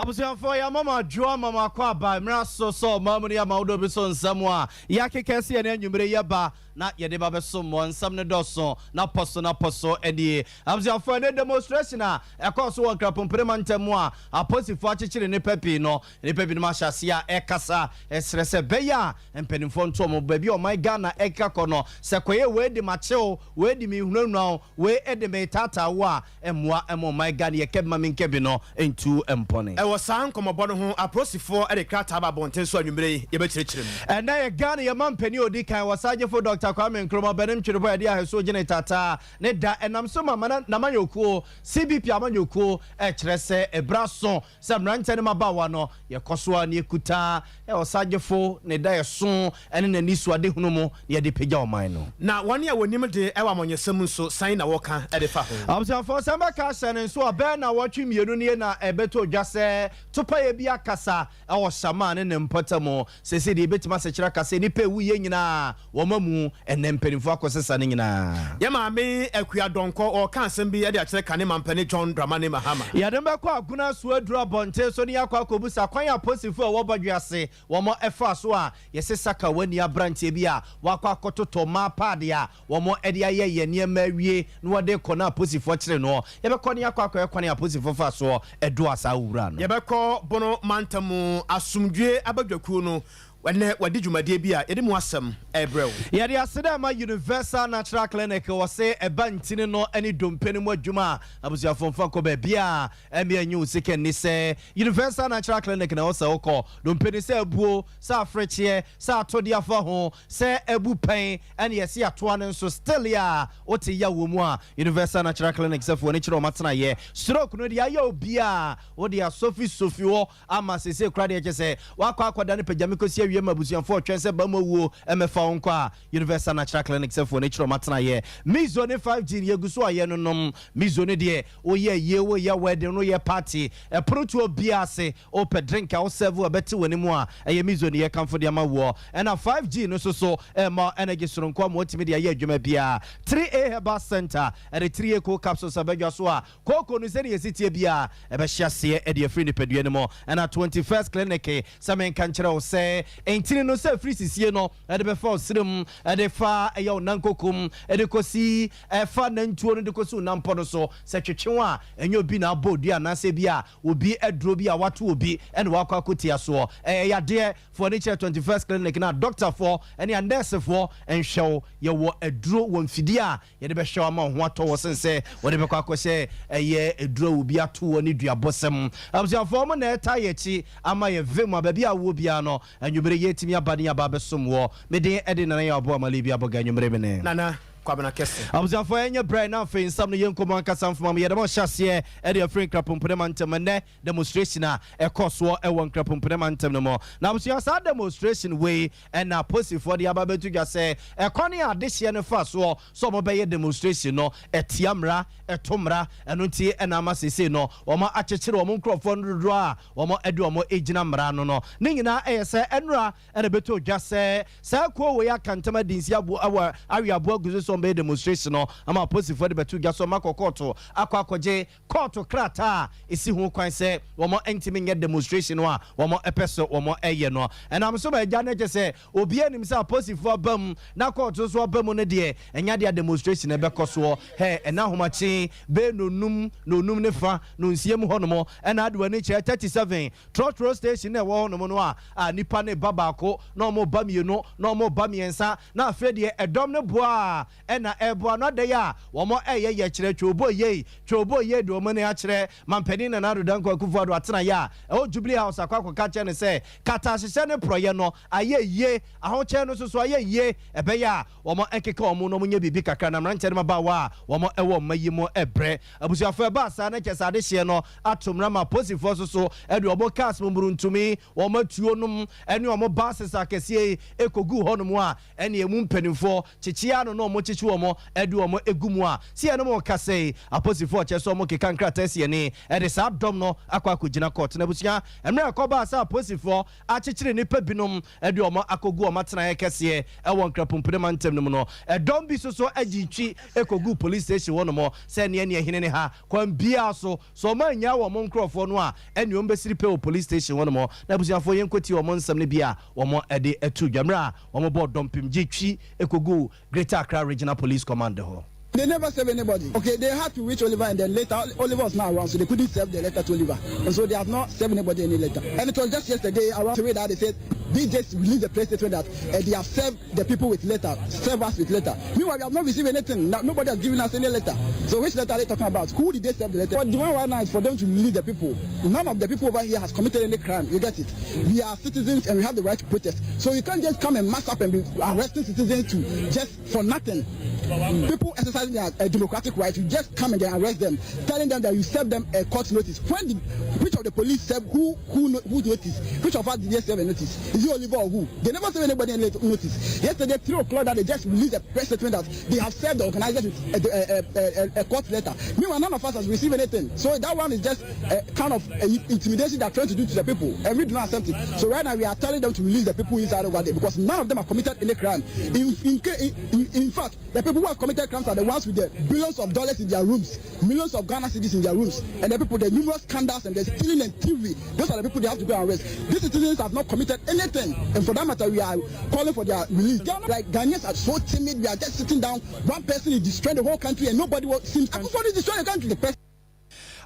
Abusuafoɔ, yɛama mo adwo, ama mo akɔ aba mmerɛ so sɛ ɔma mu no yɛama wodɔ bi so nsɛm a yɛakeka si yɛne anwummere yɛba na yɛde ba bɛsom wɔ nsɛm no dɔso na pɔ so na pɔ so nie. Abusuafoɔ, ɛne demonstration a ɛkɔɔ so wɔ Nkrapompere mantam mu a apolisifoɔ akyekyere nnipa pii no, nnipa binom ahyɛ aseɛ a ɛkasa ɛserɛ sɛ bɛyɛ a mpanimfoɔ nto ɔmo baabi a ɔman Ghana ɛkeka kɔ no sɛ kɔyɛ wei de makyew, wei de mehunahuna wo, wei de metaataa wo a mmoa ɛma ɔman Ghana yɛkɛ bi ma menkɛ bi no ntu mpɔne. Ɛwɔ saa nkɔmmɔbɔ no ho, apolisifoɔ de krataa ba abɔnten so anwummerɛ yi, yɛbɛkyerɛkyerɛ mu. Ɛnɛ yɛ Ghana yɛma mpanin a ɔdi kan wɔ Sagyefo Dr. Kwame Nkrumah Ɔbɛnem Twerɛbɔ a yɛde ahɛso gyene taataa ne da ɛnam so ma n'amanyɔkuo CBP amanyɔkuo ɛkyerɛ sɛ ɛberɛ so sɛ mmeranteɛ ne mmabaawa no yɛkɔ so a ne yɛkuta ɔsagyefo ne da ɛso ne n'ani so adehunu mu na yɛde pagya ɔman no. Na wɔn a wɔnim de ɛwɔ amanyɔsɛm nso san na wɔka de fa ho. Abusuafoɔ, sɛ mbɛka ahyɛ ne nso a bɛɛ na wɔtwe mmienu nie na ɛbɛtɔ dwa sɛ topaeɛ bi akasa ɛwɔ Shama ne ne mpɔtam. Sɛsɛ deɛ yɛbɛtumi asɛkyerɛ akasa nnipa ɛwu yɛ nyinaa wɔma mu ɛnɛ mpanimfoɔ akɔsesa no nyinaa. Yɛ maame Akua Dɔnkɔ ɔka asɛm bi de akyerɛ kane mampani John Dramani Mahama. Yɛde mbɛkɔ Agona so aduru abɔnten so ne yɛakɔ akɔbusa kwan a apolisifoɔ a ɛwɔ badwe ase wɔn ɛfa so a yɛsɛ saka wani aberanteɛ bi a wakɔ akɔtotɔ mmaa paade a wɔn de ayɛ yɛ nneɛma awie na wɔde kɔ na apolisifoɔ kyerɛ no. Yɛbɛkɔ ne yɛakɔ akɔyɛ kwan a apolisifoɔ fa soɔ ɛdo asa wura no. Yɛbɛkɔ Bono mantam asomdwe abadwakuo no ɛnɛ wɔde dwumadie bi a yɛde mu asɛm ɛbrɛ wo. Yɛde aseda ma Universal Natural Clinic wɔ se ɛba ntini no ne dompe no mu adwuma a abusuafoɔ mfa nkɔ baabi a ɛmi anyi wo sika nni sɛ Universal Natural Clinic na ɛwɔ sɛ wokɔ dompe no sɛ abuo, sɛ afrekyeɛ, sɛ atode afa ho, sɛ abu pɛn ɛne yɛse atoa no nso still a wote ya wɔ mu a Universal Natural Clinic sɛ foɔ ne kyerɛ ɔma tenayɛ stroke no deɛ ayɛ obi a wode asɔfi sofi hɔ ama sese kora deɛ kyɛ sɛ wakɔ akɔda ne pagyame kɔsi awie ma abusuafoɔ ɔtwɛn sɛ ba mu awuo ɛmɛfa wo nkɔ a Universal Natural Clinic sɛ foɔ ne kyerɛ ɔma tenayɛ. Mizo ne 5G no yɛgu so a yɛ no nom mizo no deɛ woyɛ yie, woyɛ wedding, woyɛ party, ɛpono tuo biara ase wopɛ drink a wo serve a ɛbɛte w'anim a ɛyɛ mizo ne yɛkamfo de ama woɔ. Ɛna 5G no nso so ɛma energy soronko ama wɔtumi de ayɛ adwuma biara. 3A Herbal Center ɛde 3A cold capsules abɛdwa so a kooko no sɛdeɛ yɛsi tie biara ɛbɛhyɛ aseɛ ɛde afiri nipadua no mu. Ɛna 21st Clinic sɛ menka nkyerɛ wo sɛ ntini no sɛ afiri sisie no ɛde bɛfa wo serem, ɛde fa ɛyɛ wo nankokom, ɛde kɔsi ɛfa nantuo no de kɔsi wo nampɔ no so sɛ twetwe a ɛnyɛ obi na abɔ odua anaasɛ bi a obi aduro bi a wato obi ɛna wakɔ akɔtia soɔ. Ɛyɛ yadeɛ foɔ ne kyerɛ 21st Clinic na doctorfoɔ ɛne anɛɛsefoɔ nhwɛw. Yɛwɔ aduro wɔ mfidie a yɛde bɛhwɛ ama wo ho atɔ wɔ sen sɛ wɔde bɛkɔ akɔhyɛ ɛyɛ aduro a obi ato wɔ ne duabɔsɛm. Abusuafoɔ mo na ɛta yɛ akyi ama yɛ vim a baabi a wɔ biara no anwummere yɛtumi aba ne aba abɛsom wɔ meden ɛde Nana yɛ ɔboa male bi abɔga anwummere mene Nana Kwabena Kɛse. Abusuafoɔ, ɛnyɛ brɛ na afei nsɛm no yɛnkɔmmɔ ankasa mfoma mu. Yɛde ma ɔhyɛ aseɛ ɛde afiri Nkrapompone mantam. Ɛnɛ demonstration a ɛkɔ soɔ ɛwɔ Nkrapompone mantam no mu na abusua saa demonstration wei ɛna apolisifoɔ de aba bɛto dwa sɛ ɛkɔ ne adehyeɛ no fa soɔ sɛ ɔmo bɛyɛ demonstration no ɛtia mmara, ɛto mmara. Ɛno nti ɛna ama seesei no wɔn akyekyere wɔn nkurɔfoɔ no dodoɔ a wɔn ɛde wɔn gyina mmara no ne nyinaa. Ɛyɛ sɛ ɛnora ɛna bɛtɔ dwa sɛ saa kuo wei aka ntam adi nsi abo awɔ awe aboa gu so sɛ ɔmbɛyɛ demonstration no ama apolisifoɔ de bɛto dwa so ɔma akɔ kɔɔto akɔ akɔgye kɔɔto krataa a ɛsi ho kwan sɛ wɔn ntumi nyɛ demonstration no a wɔn ɛpɛ so wɔn ɛyɛ no. Ɛnam so ma agya no kyɛ sɛ obiara nim sɛ apolisifoɔ aba mu na kɔɔto nso aba mu no deɛ ɛnya deɛ demonstration ɛbɛkɔ soɔ hɛ. Ɛna ahomakye bɛɛ nonum na onum ne fa na onsia mu hɔnom ɛna ade w'ani kyerɛ 37 trɔtrɔ station na ɛwɔ hɔnom no a nipa ne ba baako na ɔmo ba mmienu na ɔmo ba mmiɛnsa na afei deɛ ɛdɔm no boa a ɛna ɛboa no adɛyɛ a wɔn ɛyɛ yɛ kyerɛ twobo yei twobo yei de wɔn ani akyerɛ mampanin Nana Addo Dankwa Akufo Addo atena yɛ a ɛwɔ Jubilee House akɔ akɔka kyerɛ ne sɛ kata ahyehyɛ ne porɔyɛ no ayɛ yie, ahokyɛn no nso so ayɛ yie. Ɛbɛyɛ a wɔn nkeka wɔn na wɔn nyɛ biribi kakra na mmeranteɛ no mmabaawa a wɔn ɛwɔ mma yi mu ɛbrɛ. Abusuafoɔ, ɛba saa na kyɛ sɛ adehyeɛ no ato mmara ma apolisifoɔ nso so ɛde wɔn cars mumuruntumi, wɔn atuo nom ɛne wɔn buses akɛseɛ yi ekogu hɔnom a ɛne emu mpanimfoɔ kyekyea no na wɔn. akyekye wɔn de wɔn agu mu a, sɛ yɛne mo rekasa yi, aposifoɔ kyerɛ sɛ wɔkeka nkrataa si ani de saa dɔm no akɔ akɔgyina kɔɔto. Na abusua, mmerɛ a ɛkɔbaa sɛ aposifoɔ akyekyere nnipa binom de wɔn akɔgu wɔn atenaeɛ kɛseɛ wɔ Nkrapumpene mantam no mu no, ɛdɔm bi nso so gyee twi kɔguu police station hɔnom sɛ neɛ neɛ hene ne ha, kwan biara so, sɛ wɔn annyaa wɔn nkorɔfoɔ no a, ɛneɛ wɔn bɛsiri pɛ wɔ police station hɔnom. Na abusuafoɔ yɛnkɔtie wɔn nsɛm no bi a wɔn de too dwa mmerɛ a wɔn bɔɔ dɔmpem gyee twi kɔguu Greater Accra Regional Police Command hɔ. They never serve anybody. Okay, they had to reach Oliver and then later Oliver was not around, so they couldn't serve the letter to Oliver. And so they have not served anybody any letter. And it was just yesterday around 3 that they said they just released the press statement that they have served the people with letter, serve us with letter. Meanwhile, we have not received anything. No, nobody has given us any letter. So which letter are they talking about? Who did they serve the letter? What demand right now is for them to release the people. None of the people over here has committed any crime. You get it? We are citizens and we have the right to protest. So you can't just come and mass up and be arresting citizens to just for nothing. People exercising their democratic right, you just come and then arrest them, telling them that you serve them a court notice. When did, which of the police serve who notice? Which of us did they serve a notice? Is it Oliver or who? They never serve anybody any notice. Yesterday, 3 o'clock, that they just released a press statement that they have served the organizers with a court letter. Meanwhile, none of us has received anything. So that one is just a kind of a intimidation they're trying to do to the people, and we do not accept it. So right now, we are telling them to release the people inside over there because none of them have committed any crime. In fact, the people who have committed crimes are the ones with the billions of dollars in their rooms, millions of Ghana cedis in their rooms, and the people, the numerous scandals and the stealing and thievery, those are the people they have to go and arrest. These citizens have not committed anything, and for that matter, we are calling for their release. They are not, like, Ghanaians are so timid, we are just sitting down. One person is destroying the whole country, and nobody seems. Akufo-Addo is destroying the country. The person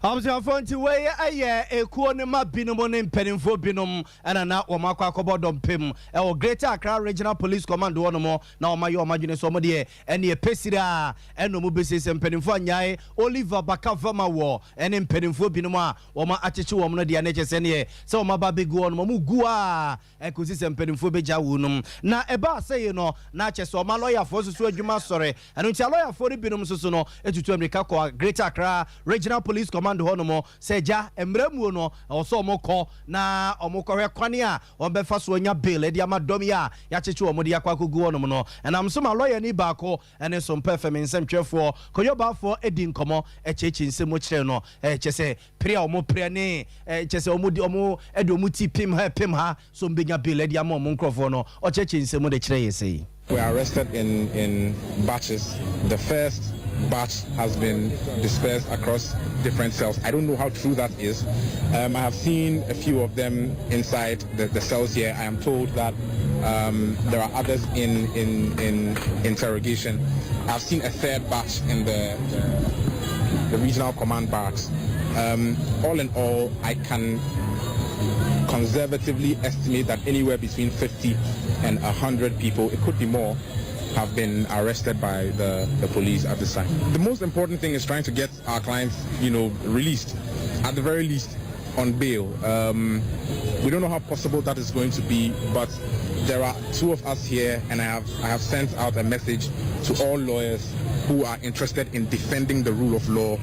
Abusuafoɔ, nti wei yɛ ekuo no ma binom ne mpanimfoɔ binom ɛna na wɔn akɔ akɔbɔ dɔmpem ɛwɔ Greater Accra Regional Police Command hɔ nom na wɔn ayɛ wɔn adwene so wɔn deɛ ɛne ɛpɛsiri a ɛna wɔn bɛsiesie mpanimfoɔ anyae Oliver Barker-Vormawor ɛne mpanimfoɔ binom a wɔn akyekye wɔn no deɛ ne kyɛ sɛ neɛ sɛ wɔn aba abɛgu hɔ nom wɔn gu a ɛkɔsi sɛ mpanimfoɔ bɛgya wo nom. Na ɛbaa sɛ yi no, na kyɛ sɛ ɔma lɔyafoɔ nso so adwuma sɔre. Ɛno nti alɔyafoɔ no binom nso so no tutu mmirika kɔ Greater Accra Regional Police Command hɔ nom sɛ gya mmerɛ muo no ɛwɔ sɛ wɔn kɔ na wɔn kɔhwɛ kwane a wɔn bɛfa so anya bail de ama dɔm yi a yɛakyekye wɔn de akɔ akɔgu hɔ nom no. Ɛnam so ma lɔyani baako ne Sompa FM nsɛmtwerɛfoɔ Kojo Baafoɔ di nkɔmmɔ kyerɛkyerɛ nsɛm mu kyerɛ no kyɛ sɛ pere a wɔn pere ne kyɛ sɛ wɔn de wɔn de wɔn ti pem ha pem ha so wɔn bɛnya bail de ama wɔn nkurɔfoɔ no, ɔkyerɛkyerɛ nsɛm mu de kyerɛ yɛ sei. Were arrested in in batches. The first batch has been dispersed across different cells. I don't know how true that is. I have seen a few of them inside the cells here. I am told that there are others in interrogation. I've seen a third batch in the regional command barracks. All in all, I can conservatively estimate that anywhere between 50 and 100 people, it could be more, have been arrested by the police at this time. The most important thing is trying to get our clients released, at the very least on bail. We don't know how possible that is going to be, but there are two of us here, and I have sent out a message to all lawyers who are interested in defending the rule of law.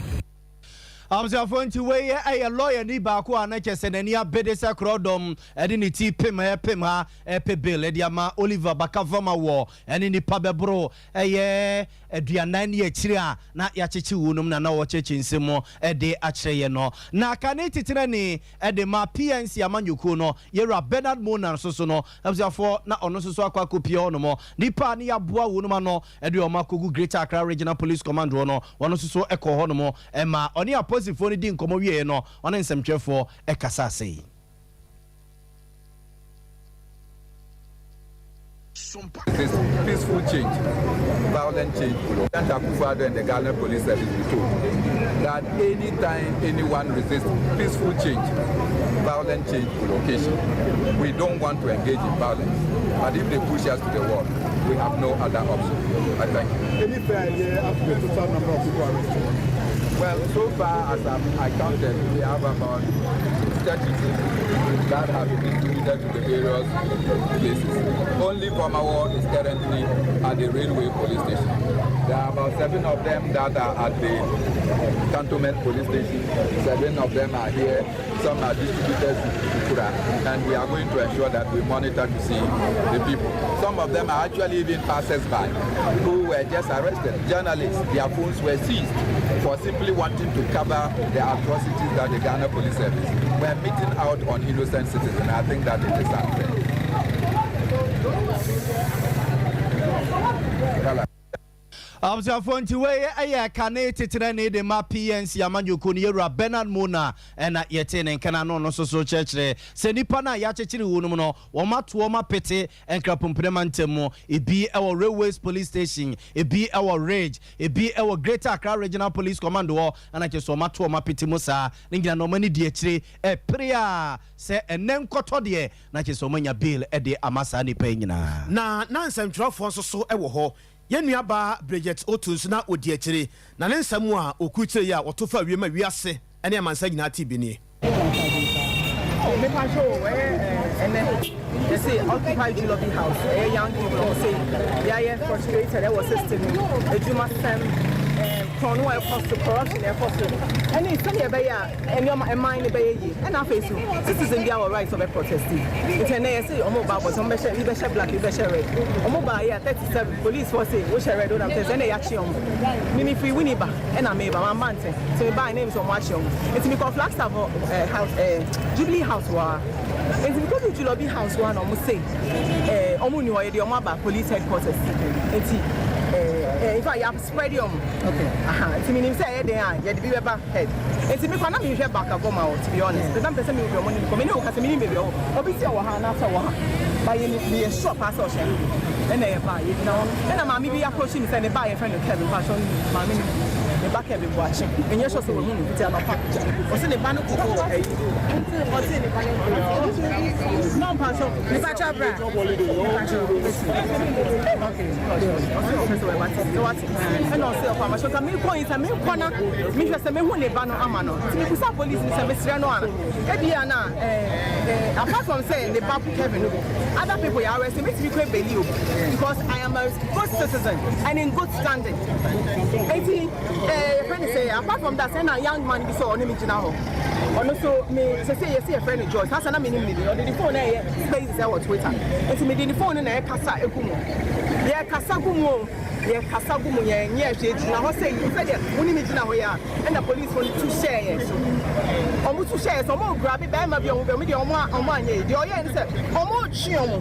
Abusuafoɔ, nti wei ɛyɛ lɔya ni baako a na kyɛ sɛ n'ani abede sɛ korɔdɔm ɛde ne ti pem ha pem ha ɛpɛ bail ɛde ama Oliver Barker-Vormawor ɛne nipa bɛboro ɛyɛ 40 ne akyire a na yɛakyekye wo nom na wɔkyekye nsɛm mu ɛde akyerɛ yɛ no. Na kane tetena ne ɛde ma PNC amanyɔkuo no, yɛwura Bernard Mornah nso so no, abusuafoɔ, na ɔno nso so akɔ akɔpie hɔ nom. Nipa a ne yɛaboa wo nom ano ɛde ɔmo akɔgu Greater Accra Regional Police Command hɔ no, ɔno nso so ɛkɔ hɔ nom ɛma ɔne apolisifoɔ no di nkɔmmɔ wieɛ no, ɔne nsɛmtwerɛfoɔ ɛkasa ase yi. This peaceful change, violent change. President Akufo-Addo and the Ghana Police Service be told that anytime anyone resists peaceful change, violent change will occasion. We don't want to engage in violence, but if they push us to the wall, we have no other option. I thank you. Any fair idea as to the total number of people arrested? Well, so far as I counted, we have about 32 that have been distributed to the various places. Only Vormawor is currently at the railway police station. There are about seven of them that are at the cantonment police station. Seven of them are here. Some are distributed to Kura, and we are going to ensure that we monitor to see the people. Some of them are actually even passers-by who were just arrested. Journalists, their phones were seized for simply wanting to cover the atrocities that the Ghana Police Service were meting out on innocent citizens. I think that it is unfair. Hello. Abusuafoɔ, nti wei ɛyɛ kane tetenani de ma PNC amanyɔkuo no, yɛwura Bernard Mornah, ɛna yɛte ne nkana no nso so kyerɛkyerɛ sɛ nipa no a yɛakyekyere wo no mu no, wɔn ato wɔn apete nkrapompene ntam mu. Ebi ɛwɔ Railways Police Station, ebi ɛwɔ Ridge, ebi ɛwɔ Greater Accra Regional Police Command hɔ, ɛna kyerɛ sɛ wɔn ato wɔn apete mu saa ne nyina na wɔn ani di akyire ɛpere a sɛ ɛnɛ nkɔtɔ deɛ na kyerɛ sɛ wɔn anya bail ɛde ama saa nipa yi nyinaa. Na nsɛmtwerɛfoɔ nso so wɔ hɔ. Yɛn nuabaa Bridget Otu nso na ɔdi akyire, na ne nsɛm a ɔkurukyire yi a wɔto fa wiem a wiase ne amansa nyinaa te bi nie. Mepa kyɛw, ɛyɛ ɛnɛ yɛsɛ Occupy Jubilee House. Ɛyɛ young people ɔmo sɛ yɛayɛ frustrated ɛwɔ system mu, adwuma sɛm, korɔno a ɛkɔ so, corruption a ɛkɔ so, ɛne sɛdeɛ ɛbɛyɛ a nneɛma ɛman no bɛyɛ yie. Ɛna afei so citizen bi a wɔ right ɔbɛ protest, nti ɛnɛ yɛsɛ ɔmo ba abɔnten. Ɔmo bɛhyɛ, bi bɛhyɛ black, bi bɛhyɛ red. Ɔmo ba yɛ 37 police fɔ sɛ wohyɛ red, ɔnam sɛ ɛnɛ yɛakye ɔmo. Mimi firi Winneba ɛna meba mamba ntɛn, nti meba ɛna mi sɛ ɔmo akye ɔmo, nti mekɔ Flagstaff House, Jubilee House wɔ ha. Nti mekɔ du Jubilee House wɔ ha na ɔmo se ɔmo ni hɔ, yɛde ɔmo aba police headquarters. Nti in fact yɛ spread ɔmo. Aha, nti minim sɛ ɛyɛ den a yɛde bi bɛba head. Nti mekɔ na mehwɛ Barker Vormawor. To be honest, pɛpɛ mpɛ sɛ mehwɛ ɔmo ne mekɔ mene wo kasa menim baabi ɔwɔ. Obi si ɔwɔ ha anaasɛ ɔwɔ ha ba yɛ meyɛ sure paa sɛ ɔhyɛ ɛna yɛ ba yɛgyina hɔ, ɛna maame bi approach mi sɛ ne ba yɛfrɛ no Kevin Paatwɔ. Maame no ne ba Kevin Boakye, menyɛ sure sɛ wɔhu no nti anɔpa ɔsɛ ne ba no kɔkɔ ɛyi, ɔsɛ ne ba no no mpaatwɔ. Nipakyɛ bra. Ɔsɛ ɔpɛ sɛ wɔba te sɛ wate, ɛna ɔsɛ ɔkɔ amahyɛ ka mekɔ yi sɛ mekɔ na mehwɛ sɛ mehu ne ba no ama no. Nti mebusa police ni sɛ mesrɛ no ana ebia na apart from sɛ ne ba Kevin, other people yɛ arrest, metumi kɔ bail o, because I am a good citizen and in good standing. Eti yɛfrɛ ne sɛ apart from that, sɛ na young man bi sɛ ɔne me gyina hɔ, ɔno so me sɛ yɛsɛ yɛfrɛ no George sasa na menim ne din. Ɔde ne phone na ɛyɛ space ɛwɔ Twitter, nti mede ne phone na ɛkasa egu mu, yɛkasa gu mu o, yɛkasa gu mu, yɛnyɛ hwɛ, gyina hɔ sɛ yi sɛdeɛ wo ne me gyina hɔ yi a, ɛna police fo no tu hyɛɛ yɛn so. Ɔmo tu hyɛɛ yɛn so, ɔmo grab bɛrima bi, ɔmo bɛ ɔmo deɛ ɔmo anyɛ yi deɛ ɔyɛ ne sɛ ɔmo twe ɔmo,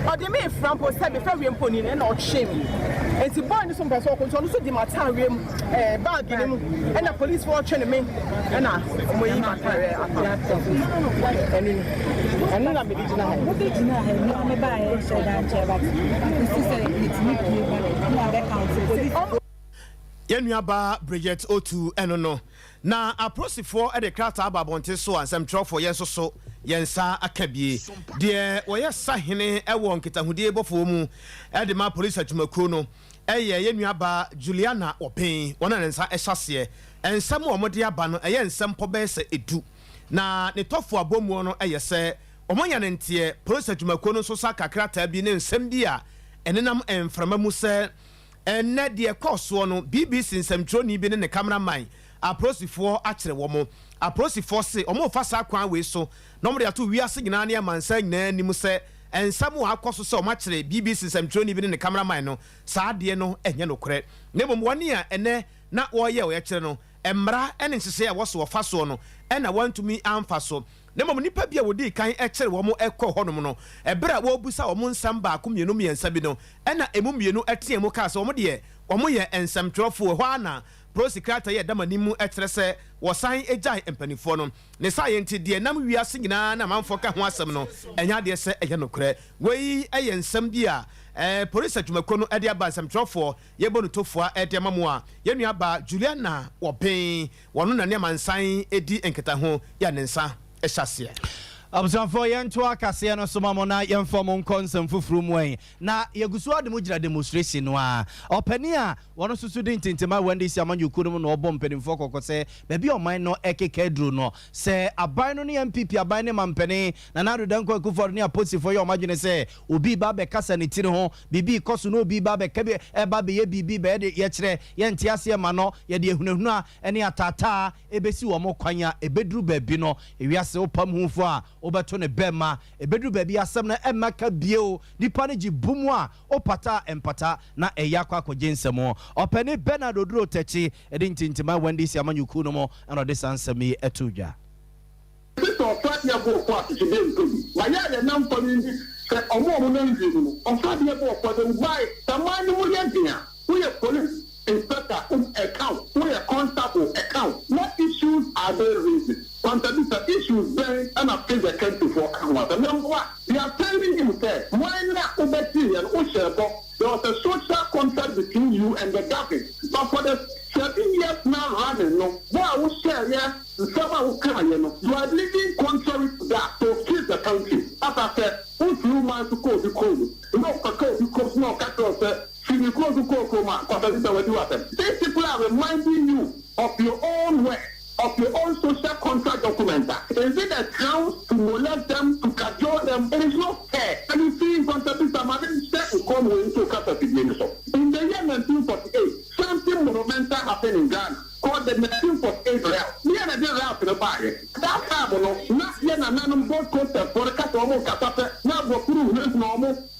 ɔde me efra mpo sɛ mefra wiem mpo ni, ɛna ɔtwe me. Nti boy no so mpɛ sɛ ɔkɔ, nti ɔno so di ma ataareɛ mu, bag ne mu, ɛna police fo ɔtwe ne me, ɛna ɔmo yi ma ataareɛ apa. Ɛno ni, ɛno na mede gyina ha yi. Wode gyina ha no a mebaeɛ nhyɛ da nkyɛ, but nsi sɛ metumi pie ba na wabɛka wo police. Yɛn nuabaa Bridget Otu ɛno no. Na apolisifoɔ de krataa aba abɔnten so a nsɛmtwerɛfoɔ yɛn nso so yɛn nsa aka bie. Deɛ wɔyɛ sahene ɛwɔ nkitahodie bɔfoɔ mu ɛde ma polisi adwumakuo no ɛyɛ yɛn nuabaa Juliana Ɔpɛn. Wɔn a ne nsa ɛhyɛ aseɛ nsɛm a wɔde aba no ɛyɛ nsɛm pɔ bɛyɛ sɛ 10, na ne tɔfo abɔmuo no ɛyɛ sɛ wɔn anya ne nteɛ polisi adwumakuo no nso sa kakrataa bi ne nsɛm bi a ɛnenam mframa mu sɛ ɛnɛ deɛ kɔɔ soɔ no, BBC nsɛmtwerɛni bi ne ne cameraman, apolisifoɔ akyerɛ wɔn. Apolisifoɔ se wɔn fa saa kwan wei so na wɔn de ato wiase nyinaa ne amansa nyinaa anim sɛ nsɛm a akɔ so sɛ wɔn akyerɛ BBC nsɛmtwerɛni bi ne ne cameraman no, saa adeɛ no ɛnyɛ nokorɛ, na mmom wɔn a ɛnɛ na wɔreyɛ ɔyɛkyerɛ no, mmara ne nhyehyɛeɛ a wɔso wɔfa soɔ no ɛna wɔntumi amfa so, na mmom nnipa bi a wɔdii kan kyerɛ wɔn kɔ hɔnom no, ɛberɛ a wɔrebusa wɔn nsɛm baako, mmienu, mmiɛnsa bi no, ɛna emu mmienu teɛ mu kaa sɛ wɔn deɛ wɔn yɛ nsɛmtwerɛfoɔ. Ɛhɔ ara na polisi krataa yi a ɛda m'anim mu kyerɛ sɛ wɔsan gyae mpanimfoɔ no ne saa yɛ. Nti deɛ nam wiase nyinaa na amanfoɔ ka ho asɛm no, ɛnyɛ adeɛ sɛ ɛyɛ nokorɛ. Wei yɛ nsɛm bi a polisi adwumakuo no de aba, nsɛmtwerɛfoɔ yɛbɔ no tofoa de ama mu a yɛn nuaba Juliana Wɔpɛn wɔn na ne amansan di nkitaho yɛ ne nsa hyɛ aseɛ. Abusuafoɔ, yɛnto akaseɛ no so ma mo na yɛmfa mo nkɔ nsɛm foforɔ mu ɛn. Na yɛgu so ade mu gyina demonstration no a ɔpanin a wɔn nso so di ntintima wɔ NDC amanyɔkuo no mu na ɔbɔ mpanimfoɔ kɔkɔ sɛ baabi a ɔman no ɛkeka aduro no, sɛ aban no ne NPP aban ne mampanin Nana Addo Dankwa Akufo-Addo ne apolisifoɔ yɛ ɔmo adwene sɛ obi ba bɛkasa ne tiri ho, biribi kɔ so na obi ba bɛka bi, ɛba bɛyɛ biribi bɛyɛ de yɛkyerɛ yɛnte aseɛ ma no, yɛde ahunahuna ne ataataa ɛbɛsi wɔn kwan a, ɛbɛduru baabi no, ewiase wopam hufo a wobɛto ne bɛma, ɛbɛduru baabi asɛm no ɛmma ka bio, nipa no gye bu mu a wopata a mpata na ɛyɛ akɔ akɔgye nsɛm. Ɔpɛni Bernard Oduro Tɛkyi ɛde ntintima wɔ NDC amanyɔkuo no mu ɛna ɔde saa nsɛm yi ɛto dwa. Sɛ ɔfa adeɛ bɔ ɔfɔ akyekyedeɛ ntɔ bi ma yɛ a yɛnam fam yi ni sɛ ɔmo a ɔmo nam wiem no ɔfa adeɛ bɔ ɔfɔ de why sɛ man no mu yɛ den a, woyɛ police inspector ɛka wo, woyɛ constable ɛka wo. What issues are they raising? Kwantabisa issues bɛn ɛna Fix the Country foɔ ka ho asɛm? Number one, they are telling you sɛ man na wobɛgye yɛ no, wohyɛ bɔ, there was a social contract between you and the government, but for the 7 years now running no, bɔ a wohyɛ yɛ, nsɛm a woka yɛ no, you are living contrary to that. So fix the country asa sɛ wofiri man so kɔ obi kurom na ɔkɔka obi kurom so na ɔka kyerɛ sɛ firi kurom so kɔɔ kurom a kɔsɛ sɛ wadi wasɛm. These people are reminding you of your own work, of your own social contract document. Is it a ground to molest them, to cajole them? It is not fair. And you see, in Kwantabisa, madam, in the year 1948, something monumental happened in Ghana called the 1948 riot. Me and the riot in the bag. That time, no, not yet, and none both coast for the cat or kasa, now no no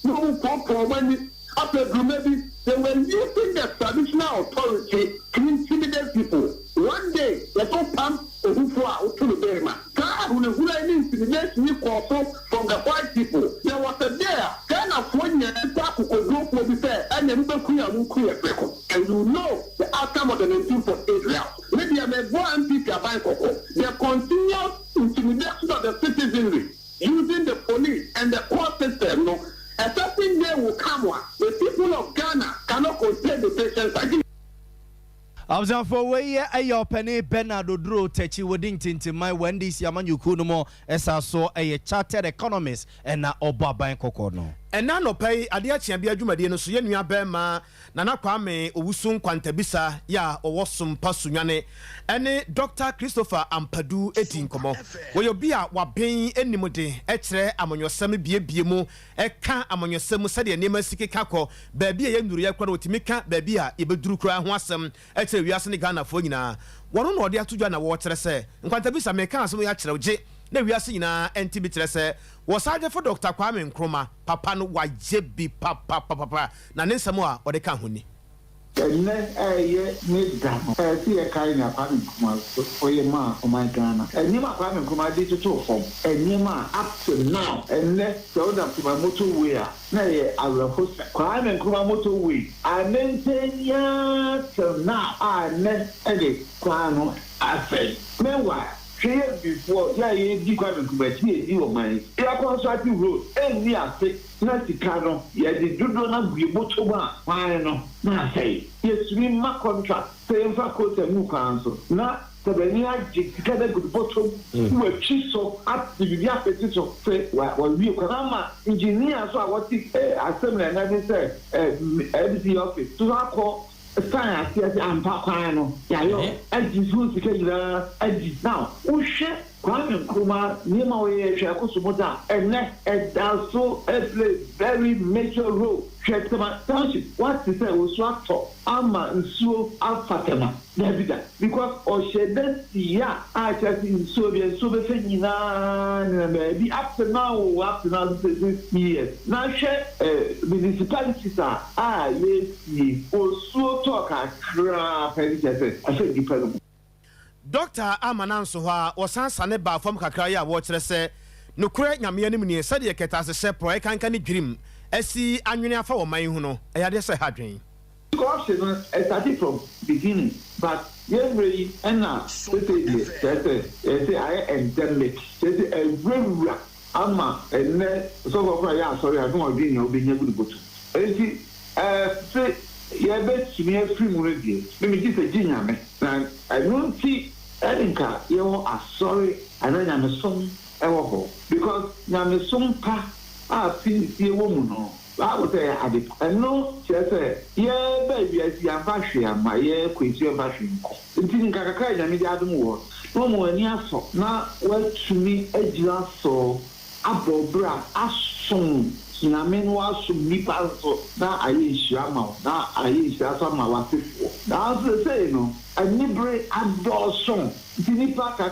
no after maybe they were using the traditional authority to intimidate people. One day, they don't pump ohufo a wotu no bɛrima saa ahunahuna ne intimidation yi kɔɔ so from the white people. There was a day a Ghanafoɔ nyinaa kɔ akokodurofoɔ bi sɛ ɛna ɛmu bɛku yɛ mo ku yɛ prɛko, and you know the outcome of the 1948 riot. Ne deɛ mɛboa NPP aban kɔkɔ, the continuous intimidation of the citizenry using the police and the court system no, a certain day will come a the people of Ghana cannot contain the patience again. Abusuafoɔ, wei yɛ ɛyɛ ɔpɛni Bernard Oduro Tɛkyi, wɔdi ntintiman wɔ NDC amanyɔkuo no mu, ɛsa so ɛyɛ chartered economist, ɛna ɔbɔ aban kɔkɔɔ no. Ɛna nɔpɛ yi adeɛ akyea bi adwumadie no so, yɛn nua bɛrima Nana Kwame Owusu Nkwantabisa yɛ a ɔwɔ Sompa Sunwane ɛne Dr Christopher Ampadu edi nkɔmɔ. Wɔyɛ obi a waben anim de ɛkyerɛ amanyɔsɛm biebie mu, ɛka amanyɔsɛm sɛdeɛ nneɛma si keka kɔ, baabi a yɛnnuruyɛ kora no, wɔtumi ka baabi a yɛbɛduru koraa ho asɛm ɛkyerɛ wiase ne Ghanafoɔ nyinaa. Wɔno na ɔde ato dwa na wɔkyerɛ sɛ Nkwantabisa meka asɛm yɛ akyerɛw gye na wiase nyinaa ɛnti bi kyerɛ sɛ wɔsagyefo Dr Kwame Nkrumah papa no wayɛ bi papapapapa, na ne nsɛm a ɔde ka ho ni. Ɛnɛ ɛyɛ ne da no, ɛsɛ yɛkae nea Kwame Nkrumah so ɔyɛ maa ɔman Ghana, nneɛma a Kwame Nkrumah de totoo fam, nneɛma a up to now, ɛnɛ sɛ wonam Tema motorway a, na ɛyɛ awerɛho sɛ Kwame Nkrumah motorway anentenyaa till now a ɛnɛ ɛde kwan no asɛe. Meanwhile, hwɛ, yɛ bifoɔ yɛ a yɛdi Kwame Nkrumah akyi, yɛdi ɔman yi, yɛ construct road ɛnni ase na sika no yɛde dodoɔ no agu yɛ bɔtɔ mu a kwan no na asɛe. Yɛsumi ma contract sɛ yɛmfa kota mu kwan so na sɛ bɛni agye sika no agu bɔtɔ mu, watwi so ate biribi apɛti so sɛ wawie kwan ama engineer so a wɔte asɛm na ɛna de sɛ MCE office so akɔ sign aseɛ sɛ ampa kwan no yɛayɔ agye so sika nyinaa agyi. Now wohwɛ Kwame Nkrumah nneɛma a wɔyɛ, hwɛ Akosombo da, ɛnɛ ɛda so play very major role. Hwɛ Tema township, wate sɛ osu atɔ ama nsuo afa Tema? Dabi da, because ɔhyɛ dɛ si a kyerɛ sɛ nsuo deɛ nsuo bɛfɛ nyinaa nena baabi. Up to now o, up to now, 66 years na hwɛ municipalities a yɛsie, osuo tɔ kakraa pɛ ne kyerɛ sɛ ahyɛ nipa no mu. Dɔkta ama nanso hɔ a wɔsan sane baa fam kakra yi a wɔkyerɛ sɛ nokorɛ Nyame anim nie, sɛdeɛ kɛtɛasehyɛ porɔeɛ kanka ne dwirim asi anwene afa wɔ man yi ho no, ɛyɛ adeɛ sɛ ha adwen. Corruption no started from beginning, but yɛn mmerɛ yi ɛna sese deɛ kyerɛ sɛ yɛsɛ ayɛ endemic, kyerɛ sɛ ɛwurawura ama ɛnɛ sɔfo kora yɛ asɔre a na ɔdwen nea ɔbɛnya gu ne bɔtɔ. Eti se yɛbɛtumi afiri mu no deɛ, mímí gye sɛ gye Nyame na ɛno nti. Ɛne nka yɛwɔ asɔre anaa nyamesom wɔ hɔ because nyamesom pa a pinisie wɔ mu no, Bible sɛ ɛyɛ ade pa. Ɛno kyerɛ sɛ yɛbaa wiase yi yɛamfa hwee amma, yɛkɔ yi nso yɛmfa hwee nkɔ. Nti nka kakra a Nyame de adom woɔ no, na wama w'ani asɔ na woatumi agyina so abɔ bra asom Nyame na woasom nnipa nso na ayɛ nhyira ama wo na ayɛ nhyira nso ama w'asefoɔ. Nanso sesei no anibere adɔɔso nti nnipa ka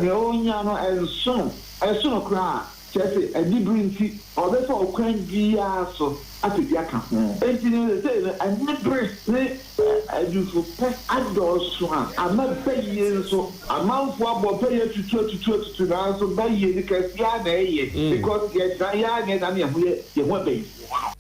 nea ɔnya no ɛnsono, ɛsono koraa kyerɛ sɛ anibere nti ɔbɛfa ɔkwan biara so apɛ bi aka ho. Enti no sesei no anibere ne Adufopɛ adɔɔso a ama bayie nso. Amanfoɔ abɔ mpaeɛ atutu atutu atutu nanso bayie no kɛseɛ ara na ɛyɛ because yɛdan yɛ ara na yɛdane yɛn ho yɛ yɛn ho abayifoɔ no.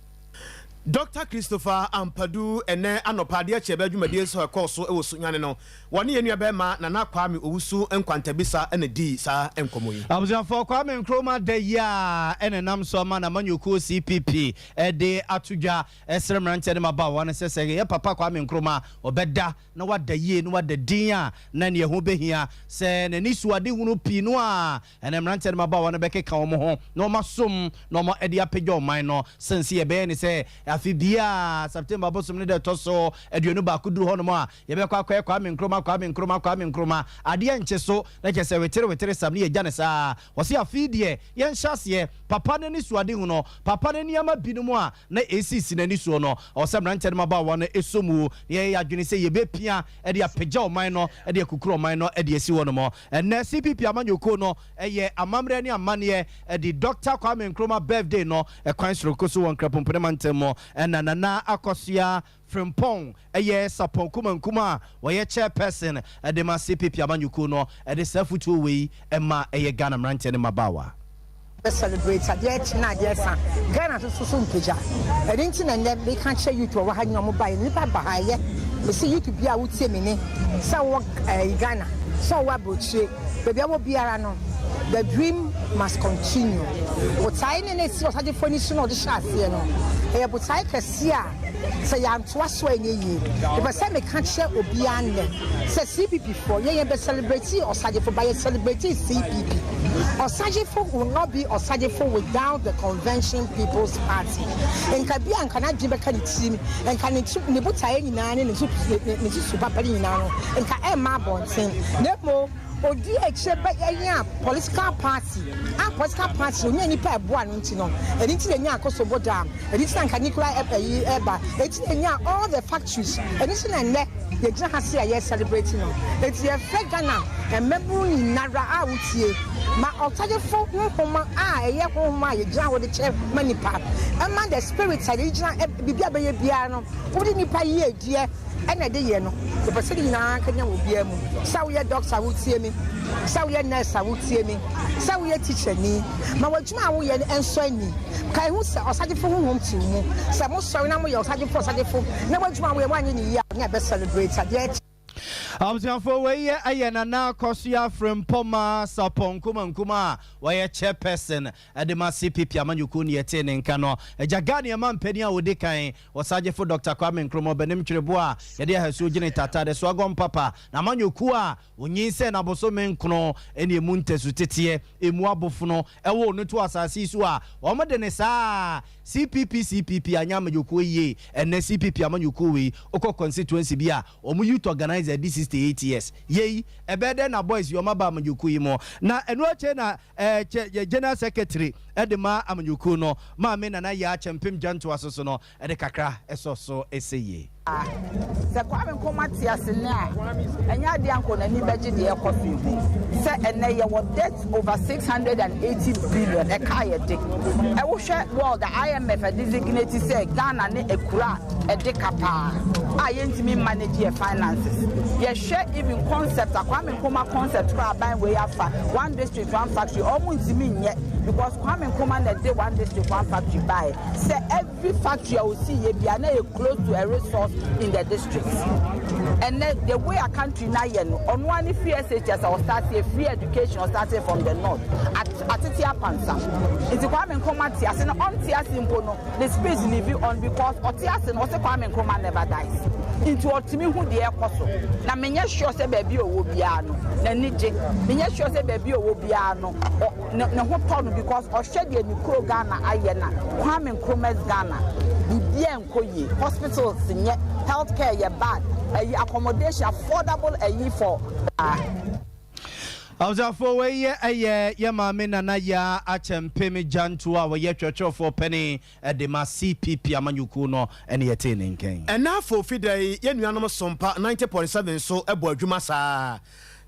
Dɔkta Christopher Ampadu ɛnnɛ anɔpa adeɛ kyeɛ bɛ dwumadie nso a ɛkɔɔ so wɔ Sunyani no, wɔne yɛn nua bɛɛma Nana Kwame Owusu Nkwantabisa na dii saa nkɔmmɔ yi. Abusuafoɔ, Kwame Nkrumah da yi a ɛna ɛnam so ama n'amanyɔkuo CPP de ato dwa Ɛsrɛ mmeranteɛ ne mmabaawa no sɛ, sɛ yɛn papa Kwame Nkrumah ɔbɛda na wada yie na wada din a, na neɛ ɛho bɛhia sɛ n'anisoadehunu pii no a ɛnɛ mmeranteɛ ne mmabaawa no bɛkeka wɔn ho na wɔn asom na wɔn de apagya ɔman no sene sɛ yɛbɛyɛ ne sɛ afe biara September bosom ne da ɛtɔ so 21 duru hɔnom a yɛbɛkɔ akɔyɛ Kwame Nkrumah Kwame Nkrumah Kwame Nkrumah adeɛ nkye so na kyerɛ sɛ wetere wetere sam ne yɛgya no saa. Wɔse afe yi deɛ yɛnhyɛ aseɛ papa no anisoadehunu no papa no nneɛma binom a na ɛresisi n'ani soɔ no, ɛwɔ sɛ mmeranteɛ ne mmabaawa no sɔ mu na yɛyɛ yɛn adwene sɛ yɛbɛpia de apagya ɔman no de akukuru ɔman no de asi hɔnom. Ɛnnɛ, CPP amanyɔkuo no yɛ amammerɛ ne amanneɛ de Dɔkta Kwame Nkrumah birthday no kwan soronko so wɔ Nkrapompene mantam mu. Ɛna Nana Akosua Frimpong yɛ Sapɔn Kumankum a ɔyɛ chairperson de ma CPP amanyɔkuo no de saa afutuo wei ma ɛyɛ Ghana mmeranteɛ ne mmabaawa. Bɛ celebrate adeɛ kye na adeɛ sa Ghana nso so mpagya ɛno nti na nnɛ meka kyerɛ youth wɔwɔ ha nyina ɔmo baeɛ nnipa ba ha ɛyɛ mese youth biaa a wotie me ne sɛ wowɔ ɛɛ Ghana sɛ wowɔ aburokyire baabi a wɔ biara no the dream must continue botae ne na esi ɔsagyefoɔ ani so na ɔde hyɛ aseɛ no ɛyɛ botae kɛseɛ a Sɛ yɛantoa so a ɛnyɛ yie. Mepɛ sɛ meka kyerɛ obiara nnɛ sɛ CPP foɔ, yɛn yɛbɛ celebrate Ɔsagyefo but yɛ celebrate CPP. Ɔsagyefo will not be Ɔsagyefo without the Convention People's Party. Nka bi a nka n'adwene bɛka ne tirim, nka ne ne botaeɛ nyinaa ne ne ne susu papa no nyinaa no, nka ɛmma abɔnten. Na mmom ɔdi akyire bɛ yɛn a political party a political party no ɔnya nnipa a ɛboa no nti no, ɛno nti na ɛnya Akosombo Dam. Ɛno nti na nka nuclear ɛyi ɛba. Ɛnti na yɛnyaa all the factories. Ɛno nti na nnɛ yɛgyina ha sei a yɛ celebrate no. Ɛnti yɛfrɛ Ghana mmabunu nyinara a wotie ma ɔtagyefo honhom a ɛyɛ honhom a yɛgyina hɔ de kyɛ ma nipa. Ɛma the spirit a yɛde gyina biribi a bɛyɛ biara no wode nipa yiedie ɛna ɛde yɛ no. Yɛpɛ sɛ ne nyinaa kanyan wɔ obiara mu. Sɛ woyɛ doctor a wotie me, sɛ woyɛ nurse a wotie me, sɛ woyɛ teacher ni, ma w'adwuma a woyɛ no ɛnsɔ ani. Kae hu sɛ ɔsagyefo honhom te wo mu. Sɛ mosɔre na moyɛ ɔsagyefo ɔsagyefo na w'adwuma a woyɛ woanyɛ no yie a, ne abɛ celebrate adeɛ. Abusuafoɔ wei yɛ ɛyɛ Nana Akosua Frimpong Sarpong Nkrumah Nkrumah a ɔyɛ chairperson de ma CPP amanyɔkuo ne yɛtee ne nka no. Agya Ghana mampanin a ɔdi kan, Ɔsagyefo Dɔkta Kwame Nkrumah Ɔbɛnem Twereboɔ a yɛde ahasuo gyene tata de soa gɔmpapa n'amanyɔkuo a ɔnyinsɛn no abosome nkono ne ɛmu ntasu teteɛ, ɛmu abofono woo no too asase yi so a wɔde no saa CPP CPP anyɛ amanyɔkuo yie ɛnnɛ CPP amanyɔkuo wei wokɔ constituency bi a wɔn youth organizer adi 68 years yei ɛbɛyɛ dɛn na boys yi wɔn aba amanyɔkuo yi mu na ɛno akyire na ɛɛ general secretary de ma amanyɔkuo no Maame Nana Yaa Kyɛmpem Gyantoa so no de kakra sɔ so sɛ yie. Sɛ Kwame Nkrumah te ase nnɛ a, ɛnyɛ adeɛ a anka n'ani bɛgye deɛ ɛrekɔ so yi ho. Sɛ ɛnnɛ yɛwɔ debt over 680 billion, ɛka a yɛde. Wohwɛ world a, IMF a designate sɛ Ghana ne akura a ɛde ka paa a yɛntumi mmanage yɛ finances. Yɛhwɛ even concept a, Kwame Nkrumah concept koraa aban wei afa, one district one factory, wɔn ntumi nyɛ because Kwame Nkrumah na ɛde one district one factory baeɛ. Sɛ every factory a osii yɛ biara na ɛyɛ close to a resource. in the district. Ɛnɛ the way a country no ayɛ no, ɔno ara ne free SHS a ɔstarteɛ, free education ɔstarteɛ from the north, at atete apansam. Nti Kwame Nkrumah te ase na ɔnte ase mpo no, ne spirit live on because ɔte ase no ɔse Kwame Nkrumah never dies. Nti ɔtumi hu deɛ ɛkɔ so. Na menyɛ sure sɛ baabi a ɔwɔ biara no, n'ani gye. Menyɛ sure sɛ baabi a ɔwɔ biara no, ɔ, ne, ne ho tɔ no because ɔhwɛ deɛ ne kuro Ghana ayɛ na Kwame Nkrumah's Ghana, biribiara nkɔ yie. Hospitals nyɛ, health care yɛ bad, ayi accommodation affordable ayi for. Abusuafoɔ wei yɛ ɛyɛ yɛ maame Nana Yaa Akyɛmpem Gyantuo a ɔyɛ twerɛtwerɛfoɔ panin de ma CPP amanyɔkuo no ɛne yɛtee ne nkɛn. Ɛnnɛ afoofi da yi, yɛn nuanom Sompa 90.7 nso bɔ adwuma saa.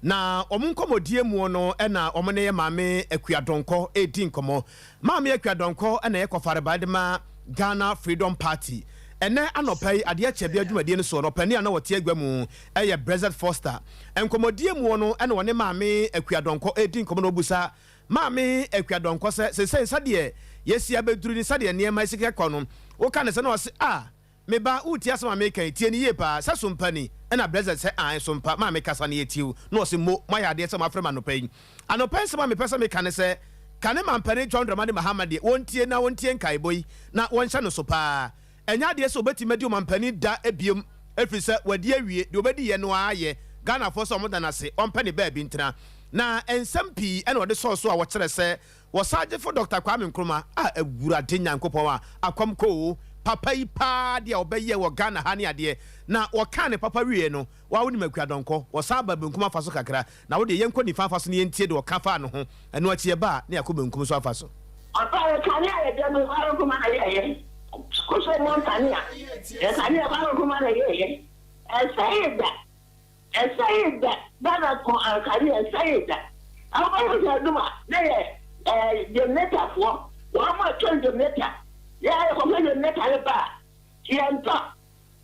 Na wɔn nkɔmmɔdie muo no na wɔn ne yɛn Maame Akua Donkor redi nkɔmmɔ. Maame Akua Donkor na ɛyɛ kɔfarebae de ma Ghana Freedom Party. Ɛnnɛ anɔpa yi adeɛ kyɛ bia dwumadie no soɔ no, ɔpanin a na ɔte agua mu yɛ Brexit Foster. Nkɔmmɔdie muo no na ɔne Maame Akua Donkor redi nkɔmmɔ na ɔbusa Maame Akua Donkor sɛ, Seesei sɛdeɛ yɛasi abɛduru ne sɛdeɛ nneɛma asi kɔ no, woka no sɛ? Na ɔse, Ah! Me ba, woretie asɛm a mereka yi? Tie no yie paa. Sɛ so mpa ni? Ɛna Blessed sɛ, Aane, so mpa. Maame kasa na yɛtie wo. Na ɔse, Mo, moayɛ adeɛ sɛ moafrɛ me anɔpa yi. Anɔpa yi nsɛm a mepɛ sɛ meka ne sɛ, Kane Mampanin John Dramani Mahama deɛ, wɔntie na wɔntie nkaebɔ yi na wɔnhyɛ no so paa. Ɛnyɛ adeɛ sɛ ɔbɛtumi adi ɔmampanin da biom, ɛfiri sɛ wadi awie, deɛ ɔbɛdiiɛ no ara yɛ. Ghanafoɔ sɛ wɔda no ase, ɔmpɛ ne baabi ntena. Na nsɛm pii na ɔde sɔɔ so a wɔkyerɛ sɛ Ɔsagyefo Dɔkta Kwame Nkrumah a Awurade Nyankopɔn a akɔm kɔ oo, papa yi paa deɛ ɔbɛyɛɛ wɔ Ghana ha ne adeɛ, na wɔkaa ne papa wieɛ no, waa wonim Akua Donkor, wɔsan baa benkum afa so kakra, na wodeɛ yɛnkɔ nifa afa so na yɛntie deɛ ɔka faa ne ho, ɛno akyi yɛba a na yɛakɔ benkum nso afa so. Ɔbaa yɛ kanea yɛ dɛm Kwame Nkrumah na yɛɛyɛ Koso mɔ nkanea yɛ kanea Kwame Nkrumah na yɛɛyɛ Ɛsɛe da. Ɛsɛee da Ghana ko ankadeɛ ɛsɛee da Wobɛhu sɛ adum a na yɛ ɛɛ generator foɔ wɔn mo ɛtɔn generator yɛ a yɛkɔfɛ generator no ba a yɛntɔ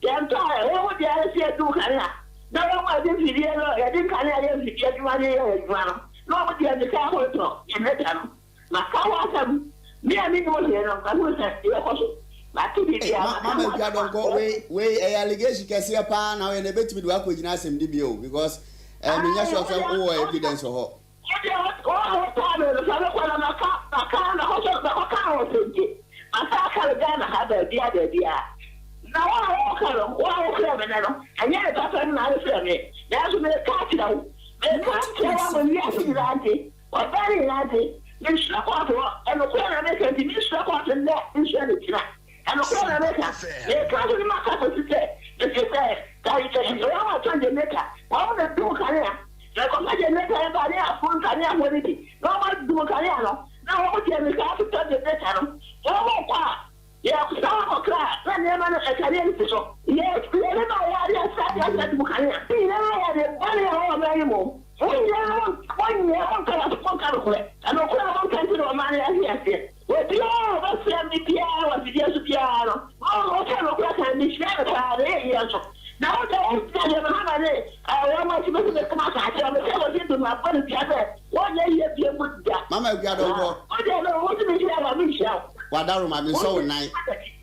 yɛntɔ a wɔn mo deɛ ayɛ sɛ yɛdum kanea na wɔn mo ɛde mfidie no yɛde nkanea yɛ mfidie adwuma de yɛ adwuma no na wɔn deɛ de kaa ho tɔ generator no. Maka ho asɛm. Me a mennim hwee no, mahunu sɛ deɛ ɛrekɔ so. Mate Ei, biribiara, ma, maka mama ho Akua asɛm a. Donkor, wei, wei ɛyɛ allegation kɛseɛ paa na woyɛ no, ɛbɛtumi de wo akɔgyina asɛmdibea o, because eh, menyɛ Ae, sure wo sɛ deɛ, wowɔ wo deɛ, evidence wɔ hɔ. wo deɛ, wo, wo wotaa me no, fa me kɔ na maka, maka, mɛkɔ so, mɛkɔka wɔ Sente. Masa aka no Ghana ha baabiara, baabiara. Na wo a woreka no, wo a wofrɛ me nnɛ no, ɛnyɛ ne papa mu na wofrɛ me, nanso mereka akyerɛ wo, mereka akyerɛ wo ama wiase nyinaa ate. Ɔbaa no nyinaa dze, Mennhyira kɔɔto hɔ, nokorɛ na meka nti, mennhyira kɔɔto ndɛ, mennhyira no kyena. Nokorɛ na meka, meka so na maka kosi sɛ, mese sɛ, sɛ wɔn a wɔtɔn generator, wɔn na dum kanea, na kɔfa generator no ba ne aforo nkanea foɔ no bi, na wɔn adum kanea no, na wɔn de amirika atotɔ generator no, wɔn kɔ a, Yɛsan kɔ kra na nneɛma no nkanea no si so. Yɛ yɛne ma yɛ adeɛ sɛ adeɛ sɛ dum kanea. Mo nyinaa yɛ ade bɔne a ɛwɔ ɔman yi mu. Mo nyinaa mo mo nyinaa mo nka mo nka nokorɛ. Na nokorɛ a mo nka nti na ɔman no ahwe aseɛ. Obiara a ɔbɛfrɛ me biara wɔ afidie so biara no, mo mo ka nokorɛ kan mehyira no paa na ɛyɛ yie nso. Na wo deɛ wo gyina deɛ Mahama ne wɔn akyi bɛsi bɛkum aka akyerɛ me sɛ wɔsi dum abɔ no dua sɛ wɔnyɛ yie bio mu da. Mama Akua Donkor. Wo deɛ no wo si mehyira wo a menhyira wo. W'adaworoma me nsɔ wo nan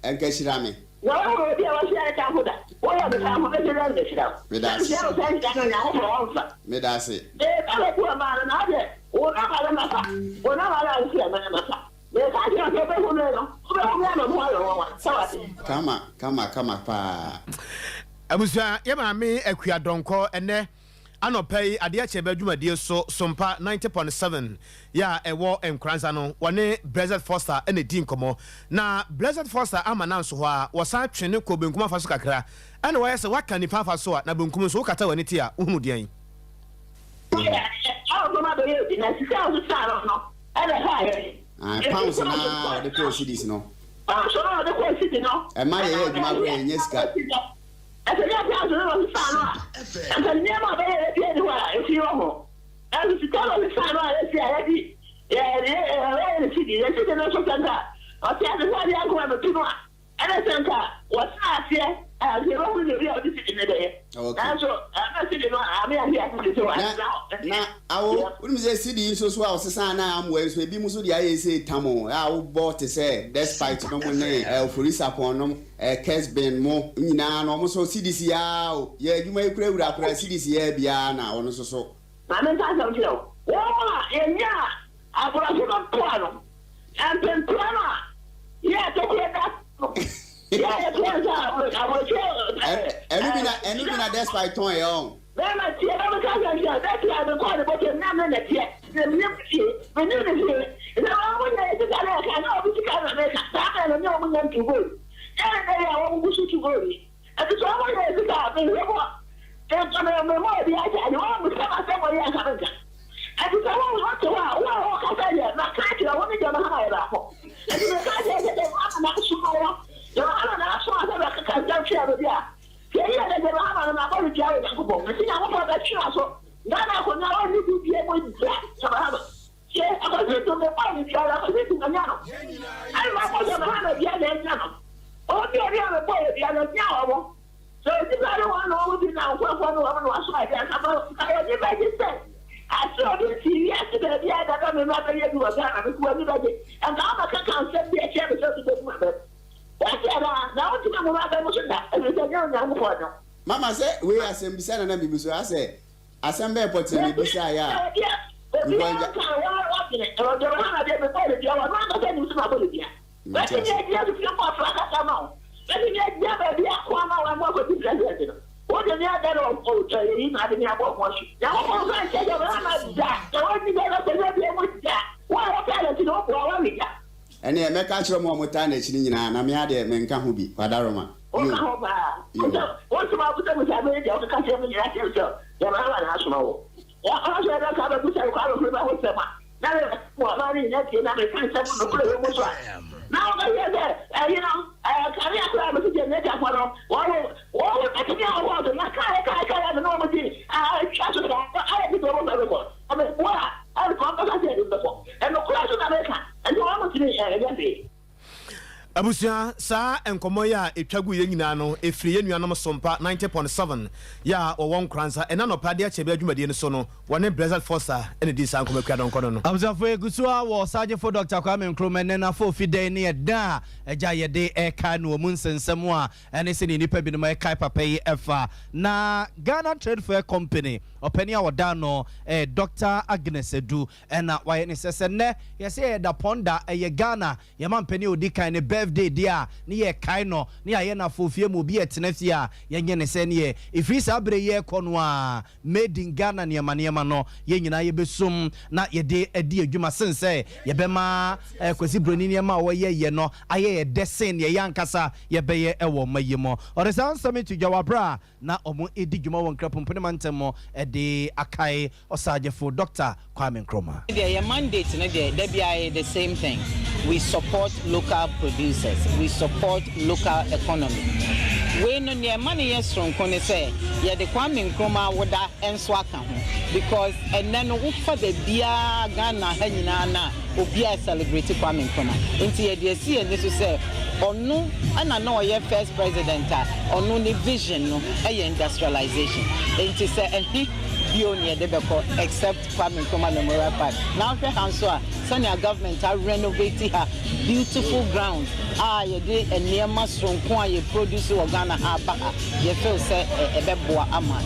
nka hyira me. Na woahunu obi a wahyira ne tamfo da? Woyɛ me tamfo, mɛsi dɛn mahyira wo? Meda Sɛ ase. mehyira wo saa nhyira no, Onyankopɔn ɔmfa. Meda ase. Mereka bɛbu ɔman no, na wo deɛ, wo nɔma no mɛfa, wo nɔma no a wohyira me no mɛfa. Mereka akyerɛ wo sɛ wobɛhu me no, wobɛhu me ama me ho ayɛ wo nwanwa. Sɛ woate? Kama kama kama paa. Abusua, yɛ maame Akua Donkor ɛnɛ Anɔpa yi adeɛ kyɛ bɛ dwumadie so Sompa 90.7 yɛ a ɛwɔ Nkoranza no, wɔne Blessed Foster na ɛdii nkɔmmɔ. Na Blessed Foster amma no anso hɔ ara, wɔsan twe no kɔɔ benkum afa so kakra. Ɛna wayɛ sɛ waka nifa afa so a, na benkum nso, wokata w'ani te a, wohunu deɛn? Ae, pounds no ara a ɔde kɔɔ cedis no. Ɛma yɛyɛ adwuma koraa a yɛnnya sika. Ɛsɛ dɛ ɔtse ase na ɔsesa ano a, anka nneɛma a ɔbɛyɛ biara nni hɔ a efi wɔ ho. Nanso sika na ɔsesa ano a yɛsi a yɛde yɛyɛ no sidi, na sidi no nso sɛ nka ɔte ase sɛ ɔde ankoma bɛtu no a, ɛne sɛ nka wɔtena aseɛ a, anka yɛbɛhunu deɛ bi a ɔde sidi no bɛyɛ. Okay. Nanso ɛma sidi no ame ase ase te sɛ Na wɔasra hɔ. na awo wonim sɛ sidi yi nso so a ɔsesa na amoa yi nso ebi mu nso de ayɛ sɛ tam o a wobɔ te sɛ despite nom ne ofori sapɔn nom kesben mo nyinaa no ɔmo nso sidi si aa o yɛ adwuma yi kura wura kura sidi si aa biara na ɔno nso so. Ma menka asɛm nkyerɛ wo, wɔn a yɛnyaa aborɔfo no mpoa no, mpempea no a yɛɛ tokuro da no, yɛɛ yɛtoa nsa aborɔkyerɛ Ɛno bi na ɛno bi na despite tɔn yɛ ɔn. Bɛrima tie na menka asɛm nkyerɛ wo, despite mekɔɔ ne bɔtɔm na me na teɛ, na menim ne fie, menim ne fie, na wɔn nyɛ sika na ɛka, na obi sika na meka, saa bɛn no ne wɔn nya ntu gold, yɛne dɛ yɛ a wɔn gu so tu gold yi. Enti sɛ wɔn yɛ sika a, menhwɛ mu a, nka me mema obi akyɛ ade, wɔn ammisa me asɛm wɔ yi anka menka. Enti sɛ wo wote hɔ a, wo a wokasa deɛ, maka akyerɛ wo ne John Mahama yɛ baako. Enti meka akyerɛ sɛ John Mahama na asoma wo, John Mahama na asoma sɛ bɛkeka nsɛm kyerɛ me bi a, sɛ eyi yɛ dɛ John Mahama no mabɔ no dua wɔ Nyankopɔn. Mese Nyankopɔn bɛtwe w'aso, Ghana akonnwa ɔnni bi bio mu da, John Mahama. Tie, Akwasi Ntum mebɔɔ no dua no, Akwasi Ntum anya no. Ɛna mabɔ John Mahama dua na anya no. Obi a obi a mebɔɔ no dua no, anya wɔn. Sɛ onipa ne wɔn na wɔn di na nkurɔfoɔ ne wɔn na wɔaso adeɛ anka ma nka wɔn ani bɛgye sɛ ase obi nsi wiase baabi a dada me mma bɛyɛ bi wɔ Ghana no wɔn ani bɛgye nka wɔn bɛkeka nsɛm bi akyerɛ me sɛ obi bɛbu m'abam wate anaa na wontumi mmu m'abam so da ɛfiri sɛ nyɛ Onyankopɔn no. Mama sɛ wei asɛm bisa na na mebu so asɛ asɛm bɛn pɔtee na mebisaeɛ a Obiara nka wɔn wadwene ɛwɔ deɛ wɔn ha na deɛ mebɔɔ no dua wɔn ankasa nim sɛ mabɔ no dua. Mate Mɛtumi ase. agyina fifire mu afra kasa ama wo. Mɛtumi agyina baabi ako ama wo ama woakɔdi president no. Wode me ada no eyi na ade me abɔ ho asu. Nyankopɔn mfa nkyɛ deɛ ɔbɛma da na wadi bɛ na kɔnya bia mu da. Wo a wotaa n'akyi no woboa woawe gya. Ɛneɛ mɛka akyerɛ mo a motaa n'akyi no nyinaa na me ara deɛ menka ho bi. Kwadaroma. Woka Yo. ho paa. Yo. Sɛ wo nsɛm a wobusabusa me ne deɛ wokeka kyerɛ me nyinaa kyerɛ me sɛ Yɛbɛma no asoma wo. Ɔno nso ɛbɛka abɛbusa no Kwame Nkrumah ho nsɛm a, na me wɔ ɔman no nyinaa tie na meka nsɛm nokorɛ wɔ mu so a, na wobɛhwɛ sɛ ɛyi no, ɛɛ kanea koraa a mesi generator fɔ no, wɔn wɔn bɛtumi a wɔwɔ so na kae kae kae a me ne wɔn di atwa so saa ayɛ te sɛ wɔn fɛ mekɔ na meboa a ɛnka wɔn bɛka sɛ ɛde bɛkɔ ɛnokorɛ so na meka ɛnti wɔn tumi ɛnyɛ hwee. Abusua, saa nkɔmmɔ yi a ɛtwa guiɛ nyinaa no, ɛfiri yɛn nuanom Sompa 90.7 yɛ a wɔwɔ Nkoranza. Ɛnnɛ anɔpa adeɛ kyɛ bɛ dwumadie no so no, wɔne Blessed Foster na ɛdii saa nkɔmmɔ Akua Donkor no no. Abusuafo yɛgu so ara wɔ Ɔsagyefo Dɔkta Kwame Nkrumah nnɛ n'afoofi da yi ne ɛda a agya yɛde rekae no wɔ mu nsɛnsɛm a ɛne sɛnea nnipa binom rekae papa yi fa. Na Ghana Trade Fair Company ɔpanin a ɔda ano yɛ Dɔkta Agnes Adu ɛna wayɛ ne sɛ sɛ nnɛ yɛsɛ yɛyɛ dapɔn da ɛyɛ Ghana Yɛn mampanin a ɔdi kan ne birthday deɛ a ne yɛ kae no ne yɛayɛ no afofie ma obi ɛtena fie a yɛnyɛ ne sɛ neɛ ɛfiri saa berɛ yi ɛrekɔ no a made in Ghana nneɛma nneɛma no yɛn nyinaa yɛbɛsum na yɛde adi adwuma sen sɛ yɛbɛma Kwasi Broni nneɛma a ɔyɛ yɛ no ayɛ yɛ dɛ sen deɛ yɛn ankasa yɛbɛyɛ wɔ ɔma yi mu. Ɔde saa nsɛm yi to dwa wɔ aberɛ a na wɔredi dwuma wɔ Nkrapompene mantam mu de akae Ɔsagyefo Dɔkta Kwame Nkrumah. Deɛ yɛ mandate no deɛ da biara ɛyɛ the same thing, we support local producers, we support local economy. Wei no nea ɛma no yɛ soronko ne sɛ yɛde Kwame Nkrumah awoda nso aka ho because ɛnnɛ no wofa baabiara Ghana ha nyinaa no a, obiara celebrate Kwame Nkrumah nti yɛde asi yɛn ani so sɛ ɔno na na ɔyɛ first president a ɔno ne vision no yɛ industrialization nti sɛ ɛhe bio na yɛde bɛkɔ except Kwame Nkrumah Memorial Park na wohwɛ ha nso a sɛnea government a renovate ha beautiful grounds a yɛde nneɛma soronko a yɛ produce wɔ Ghana ha aba ha yɛ feel sɛ ɛbɛboa ama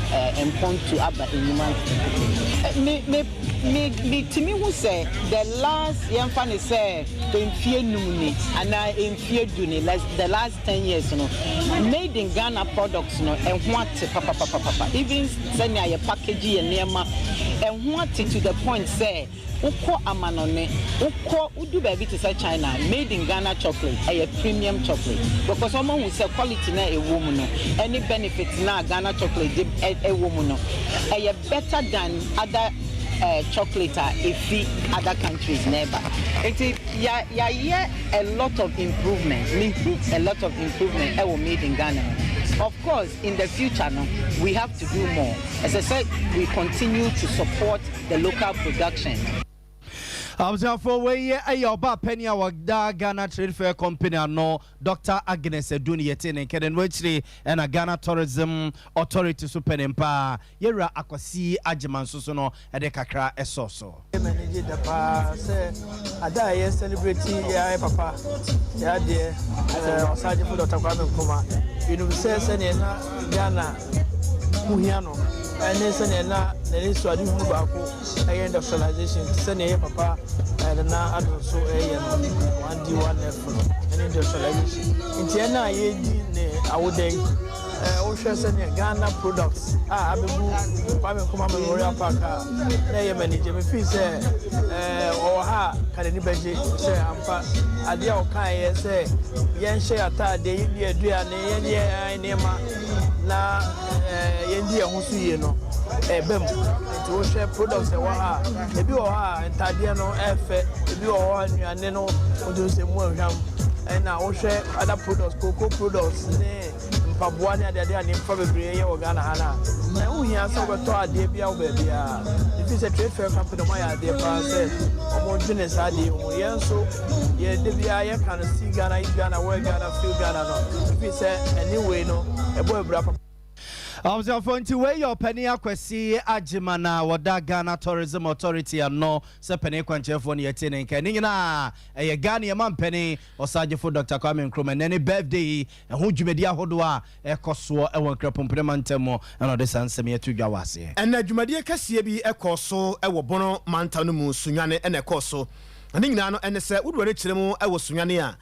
mpontu aba nnwuma nketenkete me me Me me tumi hu sɛ the last yɛnfa no sɛ mfie num ni anaa mfie du ni the last 10 years no, made in Ghana products no ɛho ate papapapapa. Even sɛnea yɛ package yɛ nneɛma ɛho ate to the point sɛ wokɔ amanɔne, wokɔ wodu baabi te sɛ China, made in Ghana chocolate ɛyɛ premium chocolate because wɔn ahu sɛ quality na ɛwɔ mu no ɛne benefit na Ghana chocolate de ɛwɔ mu no ɛyɛ better than other chocolate a efi other countries na ɛba. Nti ya yɛayɛ a lot of improvement, mehu a lot of improvement ɛwɔ made in Ghana mu. Of course, in the future no, we have to do more. Ɛsɛ sɛ we continue to support the local production. Abusuafoɔ, wei yɛ ɛyɛ ɔbaa panin a wɔda Ghana Trade Fair Company ano, Doctor Agnes Adu ne yɛtee ne nka. Ɛno akyire ɛna Ghana Tourism Authority so panin paa, Yɛwura Akwasi Agyeman nso so no de kakra sɔɔ so. M'ani gye da paa sɛ ada a yɛ celebrate yɛ papa yɛ adeɛ Ɔsagyefo Dɔkta Kwame Nkrumah. Yɛnim sɛ sɛdeɛ na Ghana ho hia no ɛne sɛdeɛ na n'anisoadehunu baako ɛyɛ industrialization te sɛ nea ɛyɛ papa Nana Addo nso ɛyɛ no 1D 1F no ɛne industrialization. Nti ɛna a yɛdi ne awoda yi, wohwɛ sɛnea Ghana products a abɛgu Kwame Nkrumah Memorial Park a, na ɛyɛ m'anigye. Mefii sɛ ɔwɔ ha a ka n'ani bɛgye sɛ ampa adeɛ a ɔkaeɛ sɛ yɛnhyɛ yɛn ataadeɛ, yɛnni aduane, yɛnyɛ yɛn nneɛma na yɛndi yɛn ho so yie no ɛba mu. Nti wohwɛ products ɛwɔ ha a, ebi wɔ hɔ a ntaadeɛ no ɛfɛ, ebi wɔ hɔ a nnuane no wotumi sɛ mu ahwam, ɛna wohwɛ other products, cocoa products ne mpaboa ne adeade a nneɛma bebree yɛ wɔ Ghana ha no a, ɛho hia sɛ wobɛtɔ adeɛ bi a wɔ baabiara. Ɛfiri sɛ Trade Fair Company ɔmo ayɛ adeɛ paa sɛ ɔmo dwene saa adeɛ mu. Yɛn nso yɛde biara yɛka no see Ghana, eat Ghana, wear Ghana, feel Ghana no, ɛfiri sɛ ɛne wei no ɛbɔ abira papa. Abusuafoɔ, nti wei yɛ ɔpanin Akwasi Agyeman a wɔda Ghana Tourism Authority ano sɛ panin kwankyerɛfoɔ no yɛte ne nka. Ne nyinaa ɛyɛ Ghana yɛma mpanin Ɔsagyefo Dr. Kwame Nkrumah ɛnɛ ne birthday yi ɛho dwumadi ahodoɔ a ɛkɔ soɔ ɛwɔ Nkrapompene mantam mu, ɛna ɔde saa nsɛm yi ato dwa wɔ aseɛ. Ɛnna dwumadie kɛseɛ bi kɔɔ so wɔ Bono mantam no mu, Sunyani na ɛkɔɔ so. Na ne nyinaa no ne sɛ, wode w'ani kyerɛ mu wɔ Sunyani a,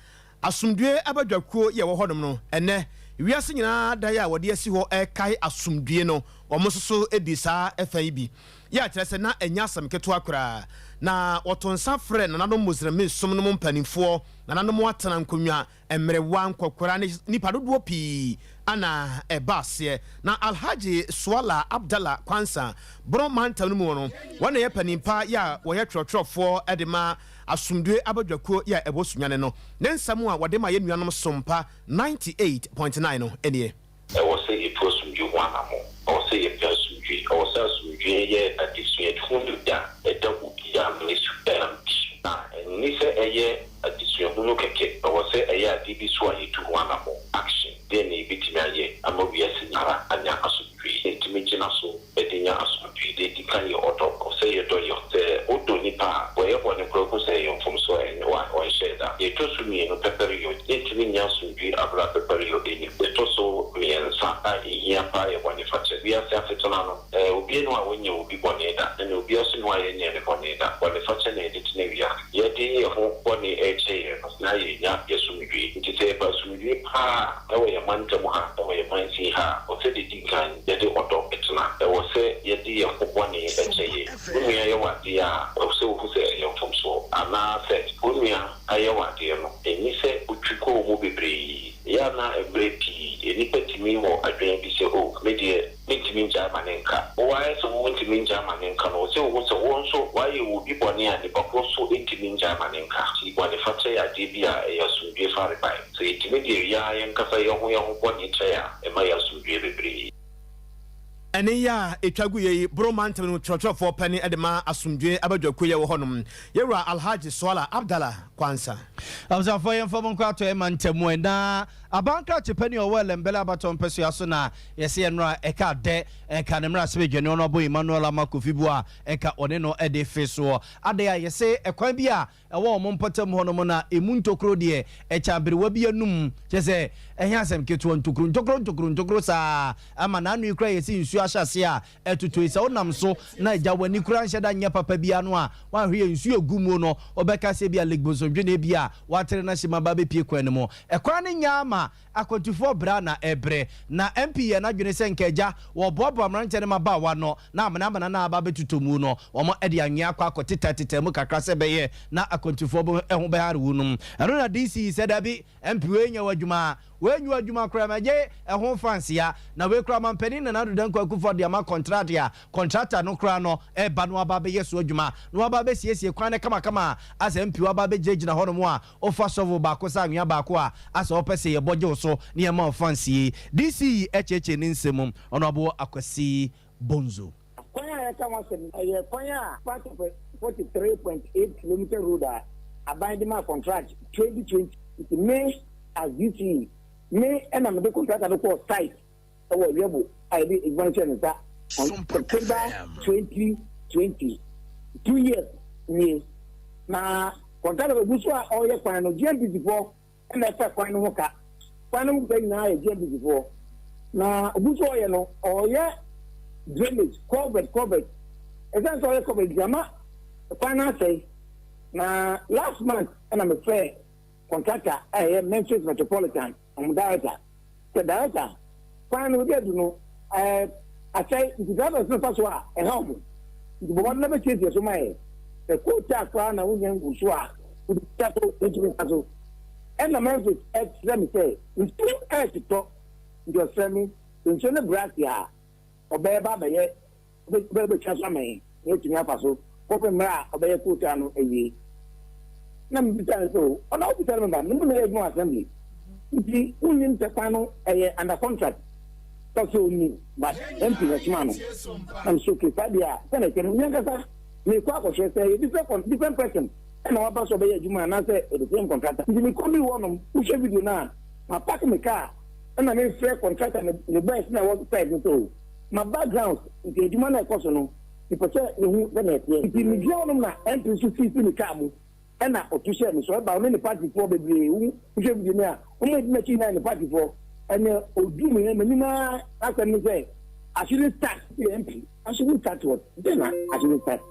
asomdwoeɛ abadwakuo yi a ɛwɔ hɔnom no, ɛnnɛ, wiase nyinaa dan a wɔde asi hɔ rekae asomdwoeɛ no, wɔn nso so dii saa fa yi bi. Yɛ a kyerɛ sɛ na ɛnyɛ asɛm ketewa koraa. Na wɔto nsa frɛ nananom Muslimsom no mu mpanimfoɔ, nananom atena nkonnwa, mmerewa, nkɔkora ne nnipa dodoɔ pii na ɛba aseɛ. Na Alhaji Suala Abdallah Kwansa, Bono mantam no mu no, wɔn na ɛyɛ panin pa yɛ a wɔyɛ twerɛtwerɛfoɔ de ma Asomdwoe Abadwakuo yɛ a ɛwɔ Sunyani no. Ne nsɛm a wɔde ma yɛn nuanom Sompa 98.9 no nie. Ɛwɔ sɛ yɛtu asomdwoe ho anammɔn. Ɛwɔ sɛ yɛpɛ asomdwoe. Ɛwɔ sɛ asomdwoe yɛ adesuahunu a ɛda obiara ne su adi. Na ɛnni sɛ ɛyɛ adesuahunu kɛkɛ. Ɛwɔ sɛ ɛyɛ ade bi nso a yɛtu ho anammɔn, action. Dɛn na yɛbɛtumi ayɛ ama wiase nyinara anya asomdwoe? Yɛtumi gyina so de nya asomdwoe. Deɛ ɛdi kan yɛ ɔdɔ. Ɛwɔ sɛ yɛdɔ yɛn ho. Sɛ wodɔ nipa a, wɔyɛ bɔne koraa wohu sɛ ɛyɛ mfomsoɔ a ɛnyɛ wo a, ɔnhyɛɛ da. Deɛ ɛtɔ so mmienu, pɛpɛreyɔ. Yɛntumi nnya asomdwoe aberɛ a pɛpɛreyɔ nni hɔ. Deɛ ɛtɔ so mmiɛnsa a ɛhia paa yɛ bɔnefakyɛ. Wiase asetena no, obiara nni hɔ a ɔnyɛɛ obi bɔne da, ɛna obiara nso nni hɔ a yɛnyɛɛ no bɔne da. Bɔnefakyɛ na yɛde tena wiase. Yɛde yɛn ho bɔne rekyɛ yɛn no, na yɛnya yɛn asomdwoe. Nti sɛ yɛpɛ asomdwoe paa a, ɛwɔ yɛn mantam ha, ɛwɔ yɛn mansin ha a, ɛwɔ sɛ deɛ ɛdi kan, yɛde ɔdɔ tena. Ɛwɔ sɛ yɛde yɛn ho bɔne kyɛ yɛn. Wo nua yɛ wo adeɛ a, ɛwɔ sɛ wohu sɛ ɛyɛ mfomsoɔ. Anaasɛ wo nua ayɛ wo adeɛ no, ɛnni sɛ wotwi kɔ wo mu bebree. Ɛyɛ a na mmerɛ pii nnipa tumi wɔ adwene bi sɛ, Oh, me deɛ, mentumi ngyae ma no nka. Wo ara sɛ wontumi ngyae ma no nka no, ɛwɔ sɛ wohu sɛ wo nso woayɛ obi bɔne a nipa korɔ nso ntumi ngyae ma no nka. Nti bɔnefakyɛ yɛ adeɛ bi a ɛyɛ asomdwoeɛ farebae. Sɛ yɛtumi de yɛn ara yɛn ankasa yɛn ho yɛn ho bɔne kyɛ a, ɛma yɛn asomdwoeɛ bebree. Ɛnne yi a ɛtwa guiɛ yi, Boro mantam no mu twerɛtwerɛfoɔ panin de ma asomdwoeɛ abadwakuo yi a ɛwɔ hɔnom, Yɛwura Alhaji Suala Abdallah Kwansa. Abusuafoɔ, yɛmfa mo nkɔ atɔeɛ mantam mu ɛ. Na aban krakye panin a ɔwɔ Ellembelle abatoɔ mpɛsoa so na yɛse ɛnora ɛka dɛ ɛnka ne mmarahyɛbadwani Honourable Emmanuel Armah Kofi Buah ɛnka ɔne no de fe soɔ. Adɛn a yɛse ɛkwan bi a Ɛwɔ wɔn mpɔtam hɔnom na emu ntokuro deɛ, ɛkyɛ aberewa bi anum. Kyerɛ sɛ, ɛnyɛ asɛm ketewa, ntokuro ntokuro ntokuro ntokuro saa ara ma n'ano yi koraa yɛ sɛ nsuo ahyɛ aseɛ a ɛtotɔ yi. Sɛ wonam so na agya w'ani koraa nhyɛ da nyɛ papa biara no a, woanhwɛ yie a nsuo a ɛgu muo no, wobɛka sɛ ebia Lake Bosomdwene bi a wɔatere no ahyɛ mu aba abɛpue kwan no mu. Ɛkwan no nyɛ ara ma Akwantufoɔ brɛ a na ɛbrɛ. Na MP yɛɛ n'adwene sɛ nka agya wɔboaboa mmeranteɛ ne mmabaawa ano na amena amena no a aba abɛtotɔ mu no, wɔn de anwea akɔ akɔtetɛtetɛ mu kakra sɛ ɛbɛyɛ na akwantufoɔ ho bɛhare wɔn. Ɛno na DC yi sɛ dabi, MP wei nyɛ w'adwuma. Wei nyɛ w'adwuma koraa, mɛgye ɛho fansia. Na wei koraa Mampanin Nana Addo Dankwa Akufo de ama kɔntrate a kɔntrata no koraa no reba na waba abɛyɛ so adwuma na waba abɛsiesie kwan no kamakama a asɛ MP waba abɛgyinagyina hɔnom a Wofa shovel baako sɛ anwea baako a, asɛ wopɛ sɛ yɛbɔ gye wo so na yɛma wo fans yi. DC yi kyeekyee ne nsɛm mu, Honourable Akwasi Bonzo. Kwan a yɛka ho asɛm yi, ɛyɛ kwan a part of 43.8 kilometre road a aban de maa contract 2020. Nti me as DCE, me na mede contractor no kɔɔ site wɔ Wɛbo a yɛde adwuma no hyɛɛ ne nsa on September 2020, 2 years nie. Na contractor no gu so a ɔreyɛ kwan no, GNPC foɔ na ɛfɛ kwan no ho ka. Kwan no ho ka nyinaa yɛ GNPC foɔ. Na ogu so ɔyɛ no, ɔyɛ drainage, culvert, culvert. Ɛsiane sɛ ɔyɛ culvert nti ama kwan no asɛe. Na last month ɛna mefrɛ contractor a ɛyɛ Memphis Metropolitan ɔmo director sɛ, "Director, kwan no obi adu no asɛe, nti drivers no fa so a ɛha ɔmo, nti bɔbɔ no bɛsiesie so ma yɛ sɛ coal tar koraa na wonya ngu so a wode twa so ntumi fa so." Ɛna Memphis ɛkyerɛ me sɛ nsuo ɛɛtotɔ, nti ɔsrɛ me nsuo no brɛ ase a, ɔbɛyɛ ba abɛyɛ bɛyɛ bɛtwa so ama yɛn na yɛtumi afa so kɔpɛ mmerɛ a ɔbɛyɛ coal tar no awie. Na mebisa no sɛ, o ɔna wobisa no meba mene meyɛ adwuma assembly nti wonnim sɛ kwan no ɛyɛ under contract? Sɛ ɔnim, but MP na soma no. Na mesɛ, okay, saa deɛ a sɛne ɛkyɛ no, meankasa mekɔ akɔhwɛ sɛ yɛ different person ɛna waba sɛ ɔbɛyɛ adwuma anaasɛ the same contractor. Nti mekɔ bi hɔnom, wohwɛ video no a, mapark me car ɛna mefrɛ contractor ne boys na ɛwɔ site no sɛ, o ma background nti adwuma no ɛkɔ so no, mepɛ sɛ mehu sɛne ɛteɛ. Nti megyina hɔnom na MP nso fifi me car mu ɛna ɔto hyɛ me so ɛba, ɔne ne partyfoɔ bebree. Wohwɛ video no a, wɔn a edi n'akyi nyinaa ne partyfoɔ. Ɛnɛ odu mu yɛn m'anim a, asɛm ne sɛ, "I shouldn't start." Yɛ MP, I shouldn't start what? Then I shouldn't start.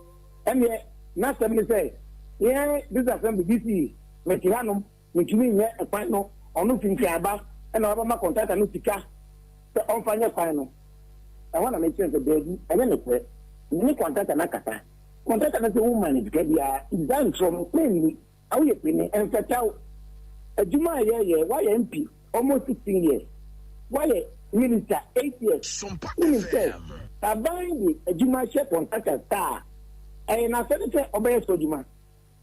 Ɛnɛ n'asɛm ne sɛ yɛn this assembly DC mɛte hanom metumi nyɛ ɛkwan no, ɔno finfin aba ɛna wabama contractor no sika sɛ ɔmfa nyɛ kwan no. Ɛhɔ na mekyerɛ sɛ daabi, ɛnyɛ nokorɛ. Ne contractor no akasa, contractor no sɛ woma no sika biara gya ntorɔ no plainly awoyɛ pene ɛmfɛtaw adwuma a yɛyɛ. Woayɛ MP almost 16 years, woayɛ minister 8 years, wonim sɛ aban de adwuma hyɛ contractor saa a, ɛyɛ n'asɛde sɛ ɔbɛyɛ so adwuma.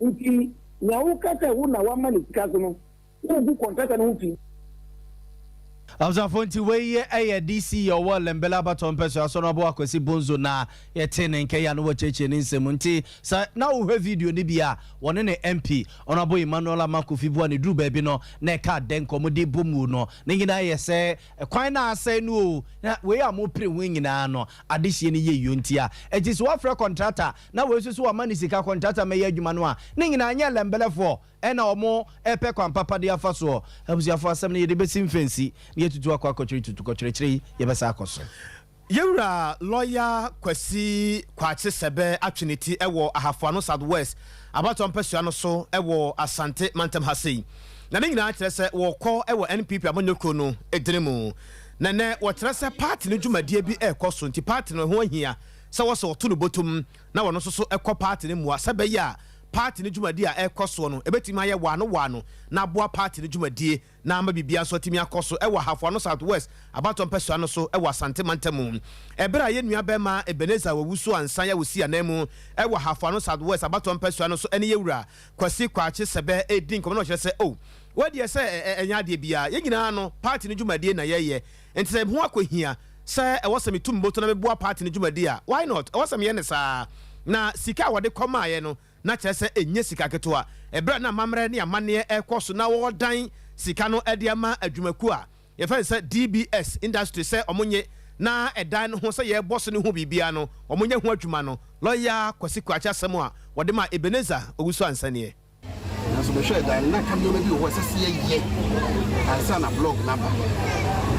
Nti nea woka sɛ wo na woama ne sika so no, wogu contractor no ho fi. Abusuafo, nti wei yɛ DC ɔwɔ Ellembelle abatɔ mpɛ so asɔ no abo Akwasi Bonzo na yɛte ne nkɛyɛ no wɔkyerɛkyerɛ ne nsɛm. Nti sɛ na wohwɛ video no bi a, wɔne ne MP Ɔnabo Emmanuel Armah-Kofi Buah ne duru baabi no na ɛka dɛn nkɔmmɔde bɔ mu no ne nyinaa yɛ sɛ kwan no asɛe no o, na wei a mopere ho nyinaa no adehyeɛ no yɛ yio. Nti a ɛnti sɛ woafrɛ contractor na wei nso so wama ne sika contractor mɛyɛ adwuma no a, ne nyinaa nyɛ Ellembellefoɔ ɛna ɔmo ɛpɛ kwan papa de afa soɔ. Abusuafo, asɛm no yɛde bɛsi mfɛnsi na yɛtutu akɔ akɔkyerɛ tutu kɔkyerɛkyerɛ yi, yɛbɛsa akɔ so. Yɛwura Lɔya Kwasi Kwakye Sɛbɛ atwe ne ti wɔ Ahafoano South West abatoɔ mpɛsua no so wɔ Asante mantam ha sei, na ne nyinaa kyerɛ sɛ wɔkɔ wɔ NPP amanyɔkuo no edini mu. Na nɛ wɔkyerɛ sɛ party no dwumadie bi ɛrekɔ so, nti party no ho ahia sɛ wɔsɛ wɔto no bɔtom na wɔno nso so ɛkɔ party no mua sɛ bɛyɛ a party no dwumadie a ɛrekɔ soɔ no ɛbɛtumi ayɛ waano waano na aboa party no dwumadie na ama biribia nso atumi akɔ so ɛwɔ Ahafoano South West abatoɔ mpɛsua no so ɛwɔ Asante mantam mu. Ɛberɛ a yɛn nua bɛrima Ebenezer Owusu Ansa yɛ wosi anan mu ɛwɔ Ahafoano South West abatoɔ mpɛsua no so ɛne yɛwura Kwasi Kwakye Sɛbɛ ɛdi nkɔmɔ na ɔkyerɛ sɛ o wɔdeɛ sɛ ɛnyɛ adeɛ biara, yɛn nyinaa no party no dwumadie na yɛyɛ, nti sɛ ho akɔhia sɛ ɛwɔ sɛ metum boto na meboa party no dwumadie a, why not? Ɛwɔ sɛ meyɛ ne saa. Na sika a wɔde kɔmaeɛ no na kyerɛ sɛ ɛnyɛ sika ketewa. Ɛberɛ na amammerɛ ne amanneɛ ɛkɔ so na wɔdan sika no de ama adwumakuo a yɛfrɛ no sɛ DBS Industry sɛ ɔmo nye na ɛdan no ho sɛ yɛrebɔ so ne ho biribiara no, ɔmo nyɛ ho adwuma no. Lɔya Kwasi Kwakye asɛm a wɔde ma Ebenezer Owusu Ansaneɛ. Nanso mehwɛɛ dan no na ka nneɛma bi wɔ hɔ a ɛsɛ sɛ yɛyɛ ansa na blog no aba.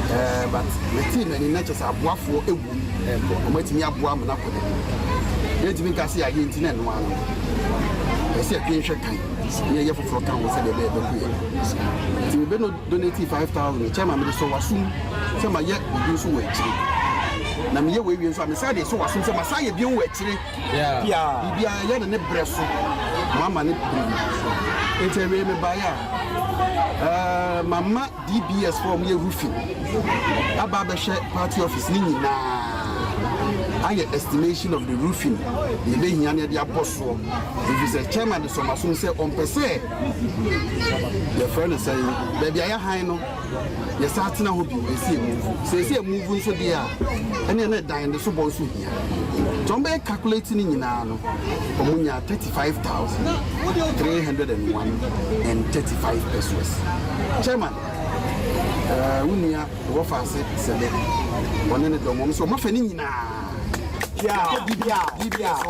Ɛɛ but metee m'ani na kyerɛ sɛ aboafoɔ wɔ mu. Wɔatumi aboa ama no akɔ n'anim. Yɛntumi nka sɛ yɛayɛ nti na ɛno ara no. Ɛsɛ sɛ yɛtwe hwɛ kan na yɛyɛ foforɔ ka ho sɛdeɛ ɛbɛyɛ ɛbɛkɔ yɛn anim. Nti mebɛ no donate 5000 kyɛ ma mede sɔ w'asom sɛ mayɛ biribi nso wɔ akyire. Na meyɛ wei wie nso a, mesan de sɔ w'asom sɛ masan yɛ bio wɔ akyire. Biribiara yɛ ne ne berɛ so, mama ne berɛ mu. Nti awie mebaeɛ a, mama DBS foɔ a wɔyɛ roofing aba abɛhwɛ party office ne nyinaa. ayɛ estimation of the roofing deɛ ɛbɛhia na yɛde abɔ soɔ ɛfiri sɛ chairman de sɔ m'asom sɛ ɔmpɛ sɛ yɛfrɛ no sɛn baabi a yɛhan no yɛsan tena hɔ bio ɛsɛ yɛ move sɛ ɛsɛ yɛ move nso deɛ a ɛneɛ na ɛdan no so bɔ nso hia nti wɔn bɛyɛ calculate no nyinaa no wɔn nya 35,301 and 35 pesos chairman ɛɛ wo nua wɔfa ase sɛ dɛ ɔne ne dɔm wɔn nso wɔn afɛ ne nyinaa DBS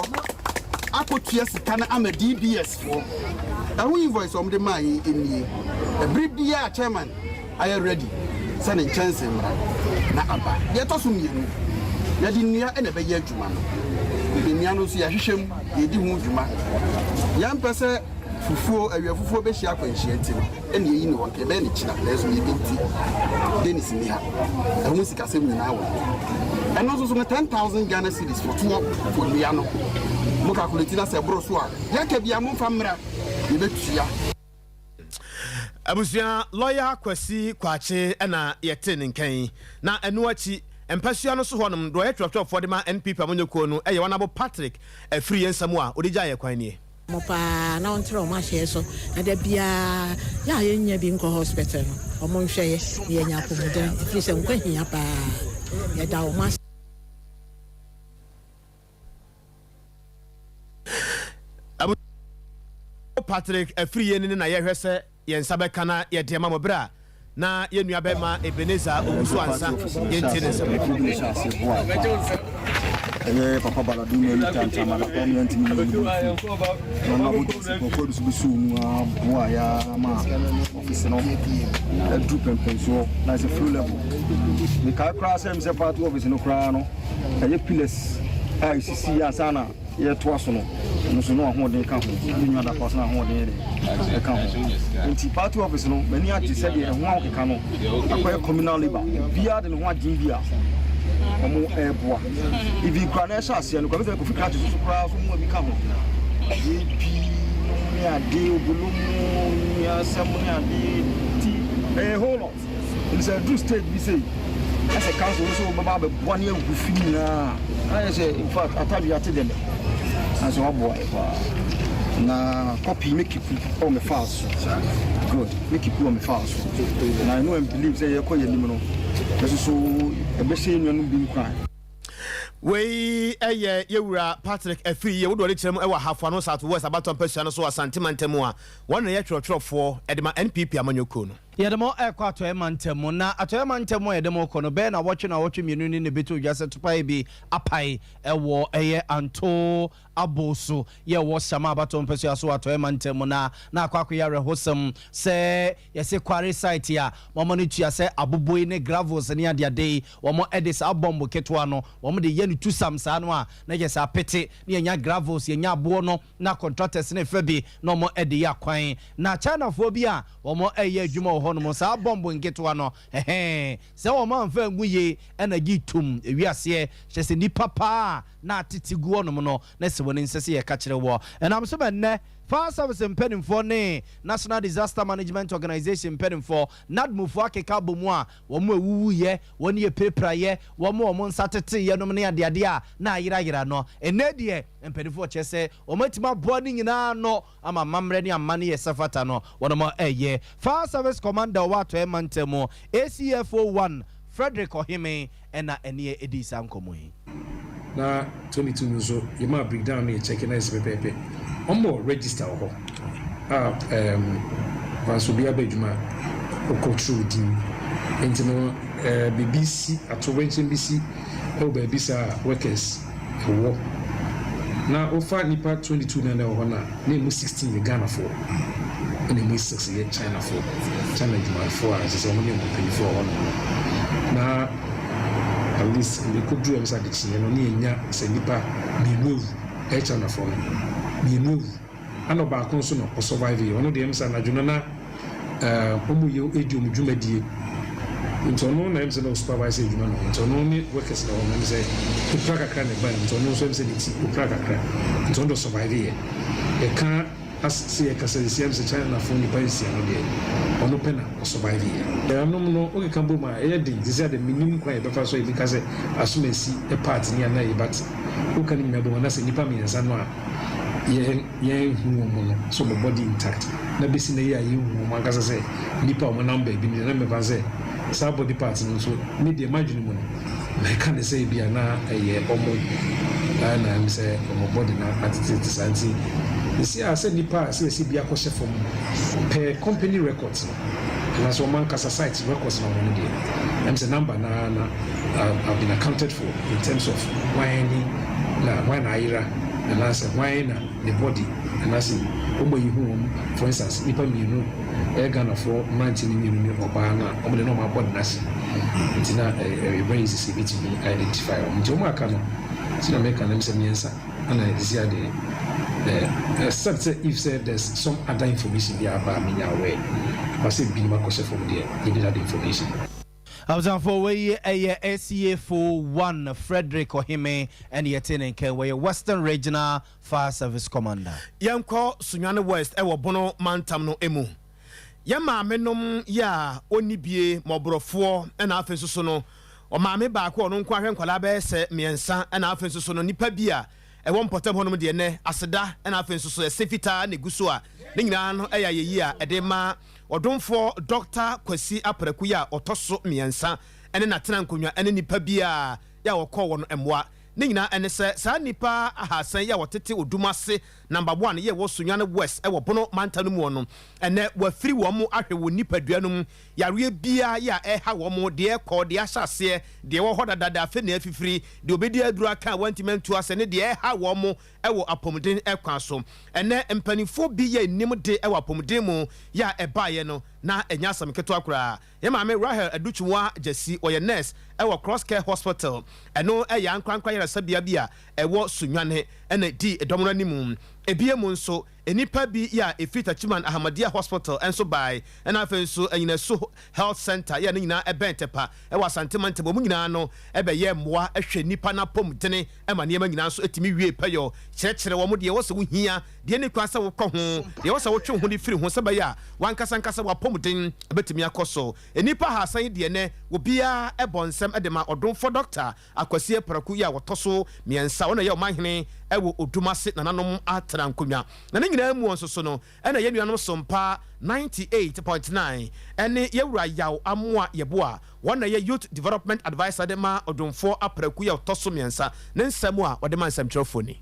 akɔtua sika no ama DBS foɔ ɛho invoice wɔn de maa yi nie ɛbere biara chairman ayɛ ready sɛ ne nkyɛnse mmra na aba deɛ ɛtɔ so mmienu yɛde nnua na ɛbɛyɛ adwuma no nnua no nso yɛahwehwɛ mu yɛdi ho dwuma yɛmpɛ sɛ fufuo awia fufuo bɛhyia akwanhyia nti no ɛna yɛyi ne hɔ nka yɛbɛyɛ ne kyina nanso biribi nti Dennis nni ha ɛho sikasɛm nyinaa wɔ hɔ ɛno nso so no 10,000 Ghana cedis fotoɔ for nnua no mo calculate na sɛ ɛboro so a yɛaka bia momfa mmra yɛbɛtua. Abusua lɔya Kwasi Kwakye na yɛtee ne nka yi. Na ɛno akyi, mpasua no so hɔnom, deɛ ɔyɛ twerɛtwerɛfoɔ de ma NPP amanyɔkuo no yɛ Honourable Patrick Afriyie Nsamu a ɔde gyaeɛ kwan nie. Mo paa na ɔntra ɔmo ahyɛɛ so na da biaa yɛ a yɛnnya bi nkɔ hospital no ɔmo nhwɛ yɛ na yɛnya apɔmuden ɛfiri sɛ nkwa hia paa yɛda ɔmo ase. Patrick Afriyie no ne na yɛhwɛ sɛ yɛn nsa bɛka na yɛde ama mo berɛ a na yɛn nua bɛrima Ebenezer Owusu Ansa yɛntie ne nsɛm. Ɛyɛ papa baladu na ɛyi tantan ma papa mu yɛntumi nyɛ mu fi na ɔno abɔ gyesi nkurɔfoɔ de so bɛsi mu aboa ya ma ɔfisi no aduru pɛmpɛnsoɔ na ɛsɛ flow level mekae koraa sɛ mesɛ party office no koraa no ɛyɛ pillars a ɛsisi yɛ ansa na yɛtoa so no, ɛno nso na ahoɔden ka ho. Ne nwa da pa so na ahoɔden yɛ dɛ ɛka ho. Nti party office no, m'ani agye sɛdeɛ ɛho ahokeka no akɔyɛ communal labour. Obiara de ne ho agyen bi a wɔn ɛreboa. Even koraa na ɛhyɛ aseɛ no koraa, mɛsɛ Kofi Krakye soso koraa so mu bi ka ho. JP nom ne ade, obolo mu nnuasɛm ne ade. Nti ɛyɛ whole lot. Nti sɛ ɛduru stage bi sei na sɛ council no sɛ wɔbɛba abɛboa ne agu fi nyinaa a, na yɛ sɛ in fact atadwe ate dɛdɛ. Nanso waboa yɛ paa. Na copy me keep wɔ me files so. Good. Me keep wɔ me files so. Na I know and believe sɛ yɛkɔ yɛn anim no, ɛso so ɛbɛhyɛ yɛn nuanom bi nkuran. Wei yɛ yɛwura Patrick Afriyie, wode ɔde kyerɛ mu wɔ Ahafo Ano South West abatoɔ mpasua no so wɔ Asante mantam mu a wɔn na ɛyɛ twerɛtwerɛfoɔ de ma NPP amanyɔkuo no. Yɛde mo rekɔ Atɔeɛ Mantam mu. Na Atɔeɛ Mantam mu a yɛde mo rekɔ no, bɛyɛ nnawɔtwe nnawɔtwe mmienu ni na ɛbɛtoo dwa sɛ topaeɛ bi apae wɔ ɛyɛ Anto Abo so yɛ wɔ Shama abatoɔ mpasua so wɔ Atɔeɛ Mantam mu. Na na akɔ akɔyɛ awerɛhosɛm sɛ yɛse quarry site a wɔn no tua sɛ aboboi ne gravels ne adeade yi, wɔn de saa bɔmbo ketewa no wɔn de yɛ no tusam saa no a na kyerɛ sɛ apete na yɛnya gravels, yɛnya aboɔ no na contractors no refa bi na wɔn de yɛ akwan. Na Chinafoɔ bi a wɔn reyɛ adwuma wɔ hɔnom, saa bɔmbo nketewa no, ɛhɛɛ, sɛ wɔn amfa angu yie na gye tom ewiaseɛ, kyerɛ sɛ nnipa paa a na atete gu hɔnom no, na ɛsɛ wɔn nsɛ sɛ yɛka kyerɛ wɔ. Ɛnam so ma nnɛ, Fire Service mpanimfoɔ ne National Disaster Management Organization mpanimfoɔ, NADMOfoɔ akeka abɔ mu a wɔn a ɛwuwuiɛ, wɔn a ɛpirapiraeɛ, wɔn a wɔn nsa teteeɛ nom ne adeadeɛ a na ayerayera no, ɛnnɛ deɛ mpanimfoɔ kyerɛ sɛ wɔatumi aboa ne nyinaa ano ama amammerɛ ne amanneɛ ɛsɛ fata no wɔnom ɛyɛ. Fire Service Commander ɔwɔ Atɔeɛ Mantam mu, ACFO 1 Frederick Ɔheme ɛna ɛneɛ ɛdii saa nkɔmmɔ yi. Na 22 no nso yɛmaa breakdown no yɛ check na ɛsɛ pɛpɛɛpɛ. Wɔn wɔ register wɔ hɔ a ɛɛm fa nso obiara ba adwuma a ɔkɔ twerɛ din. Nti no ɛɛ biribi si atoyerɛnkyɛm bi si ɛwɔ baabi saa a workers wɔ. Na wofa nnipa 22 no a na ɛwɔ hɔ no a, na ɛmu 16 yɛ Ghanafoɔ ɛna ɛmu 6 yɛ Chinafoɔ, China adwumayɛfoɔ a ɛsɛ sɛ wɔn ne wɔn mpanimfoɔ wɔ hɔnom no. Na at least ɛkɔduru ɛm sɛ adekyeeɛ no ne yɛnya sɛ nnipa mmienu awu, ɛyɛ Chinafoɔ no mmienu awu. Ɛna ɔbaako nso na ɔ survive yɛ, ɔno deɛ ɛm sɛ anadwo no na wɔn yɛ edi wɔn dwumadie nti ɔno na ɛm sɛ na ɔ supervise adwuma no nti ɔno ne workers na wɔn ɛm sɛ opira kakra na ɛbae nti ɔno nso ɛm sɛ ne ti opira kakra nti ɔno deɛ ɔ survive yɛ yɛka. As sɛ yɛkasa seesei a sɛ Chinafoɔ nnipa nsia no deɛ ɔno pɛ na ɔsurvive yɛ. Ɛnom no wokeka bom a ɛyɛ den seesei a deɛ mennim kwan a yɛbɛfa so a yɛbɛka sɛ asomasi part ni anaa yei but woka ne nyinaa bom a na sɛ nnipa mmiɛnsa no a yɛn yɛnhu wɔn no sɛ wɔn body intact na bɛsi nnɛ yi a yɛnhu wɔn ankasa sɛ nnipa a wɔnam baabi no deɛ na mɛfa sɛ saa body part no nso me deɛ m'adwene mu no mɛka no sɛ ebia na ɛyɛ wɔn na ɛm sɛ wɔn body no atetete saa nti ɛsi a sɛ nnipa a sɛ yɛsɛ bi akɔhyɛ fam per company records no anaasɛ wɔn ankasa site records na wɔn no deɛ ɛm sɛ number no ara na have been accounted for in terms of hwan ni na hwan na ayera anaasɛ hwan na ne body anaasɛ wɔn ayi hu wɔn. For instance, nnipa mmienu ɛyɛ Ghanafoɔ mmeranteɛ no mmienu ne ɔbaa no a wɔn deɛ na wɔn abɔ no ase nti na ɛyɛ very easy sɛ ebɛtumi identify wɔn. Nti wɔn a aka no sɛdeɛ meka no sɛ mmiɛnsa ɛna ɛsisi adeɛ except sɛ if sɛ there's some other information bi aba a menya aware but sɛ binom akɔhyɛ fam deɛ yɛnni that information. Abusuafoɔ wei yɛ ACA-fo one Frederick Ohime ɛne yɛte ne nka yi, wɔyɛ Western Regional Fire Service Commander. Yɛnkɔ Sunyani West wɔ Bono mantam no mu. Yɛn maame nom yɛ a ɔnni bie, mmɔborɔfoɔ ɛna afei nso so no ɔmaame baako a ɔno nko ahwɛ nkwadaa bɛyɛ sɛ mmiɛnsa ɛna afei nso so no nnipa bi a ɛwɔ mpɔtam hɔnom deɛ nnɛ aseda ɛna afei nso so ɛse fitaa na ɛgu so a ne nyinaa no ɛyɛ ayɛyie a ɛde ma Ɔdomfoɔ Dɔkta Kwasi Apraku yi a ɔtɔ so mmiɛnsa ne n'atena nkonnwa ne nnipa bi a yɛ a wɔkɔɔ wɔn mmoa. Ne nyinaa ne sɛ saa nnipa ahaasa yi a wɔtete Odum ase Number One yi a ɛwɔ Sunyani West wɔ Bono mantam no muɔ no, ɛnnɛ wɔafiri wɔn ahwɛ wɔn nipadua no mu yareɛ biara yi a ɛreha wɔn, deɛ ɛrekɔ, deɛ ahyɛ aseɛ, deɛ ɛwɔ hɔ dada, deɛ afei na afifiri, deɛ wɔbɛdi aduro aka a wɔantumi antu ase ne deɛ ɛreha wɔn wɔ apɔmuden kwan so. Ɛnnɛ, mpanimfoɔ bi yɛ nnim de wɔ apɔmuden mu yɛ a ɛbaeɛ no, na ɛnyɛ asɛm ketewa koraa. Yɛn maame Rahel Adukyinwa Gyasi, ɔyɛ nurse wɔ Cross Care Hospital, ɛno yɛ ankorankora ayaresabea bi a ɛwɔ Sunyani, na ɛdii dɔm no anim. Ebia mu nso, nnipa bi yɛ a ɛfiri Techiman Ahmadiyya Hospital nso baeɛ, ɛna afei nso Anyinasu Health Centre yɛ a ne nyinaa ɛbɛn Tepa wɔ Asante mantam. Wɔn nyinaa no bɛyɛɛ mmoa hwɛ nnipa no apɔmudene ma nneɛma nyinaa nso tumi wie pɛyɔ, kyerɛkyerɛ wɔn deɛ ɛwɔ sɛ wohia, deɛ ɛnni kwan sɛ wokɔ ho, deɛ ɛwɔ sɛ wotwe wo ho de firi ho sɛ ɛbɛyɛ a w'ankasa ankasa w'apɔmuden bɛtumi akɔ so. Nnipa ahaasa yi deɛ nnɛ obiara bɔ nsɛm de ma ɔdomfoɔ Dɔkta Akwasi Apraku yi a ɔtɔ so mmiɛnsa, ɔno na ɛyɛ ɔmanhene wɔ Odumase nananom atena nkonnwa. Na ne nyinaa muo nso so no, ɛna yɛn nuanom Sompa 98.9 ne Yɛwura Yaw Amoah Yeboah, wɔn na ɛyɛ Youth Development Adviser de ma Odwomfoɔ Apraku yi a ɔtɔ so mmiɛnsa, ne nsɛm a ɔde ma nsɛmtwerɛfoɔ ni.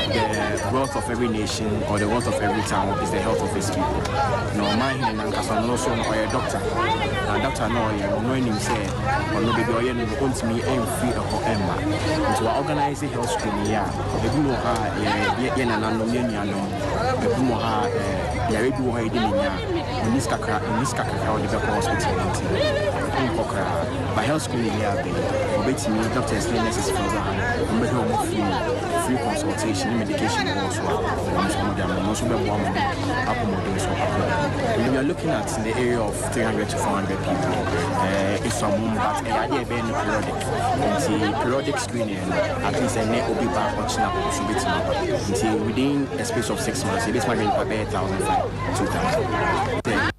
The wealth of every nation or the wealth of every town is the health of its people. Na ɔman hene nankasa ɔno nso no ɔyɛ doctor. Na doctor no ɔyɛ no ɔno anim sɛ ɔno baabi a ɔyɛ no no ɔntumi mfiri ɛhɔ mma. Nti wa organize health screening yi a ebi wɔ hɔ a yɛ yɛ nananom yɛ nuanom ebi wɔ hɔ a eh, yare bi wɔ hɔ a yɛde ne nya a ɔnni sika kra ɔnni sika kakra a ɔde bɛkɔ hospital no nti ɔnkɔ koraa. Ba health screening yi a bɛyi ɔbɛtumi doctors ne nurses foɔ ba ha no wɔbɛhwɛ wɔn free free consultation ne medication wɔ so a wɔn nso wɔde ama wɔn nso bɛboa wɔn apɔmuden so akɔ. We are looking at in the area of 300 to 400 people. Uh, it's some but ɛyɛ adeɛ ɛbɛyɛ no periodic. Nti periodic screening no at least ɛnɛ obi ba ɔkyena obi so bɛtumi aba. Nti within a space of 6 months yɛbɛtumi ahwɛ nipa bɛyɛ 1,500 2,000.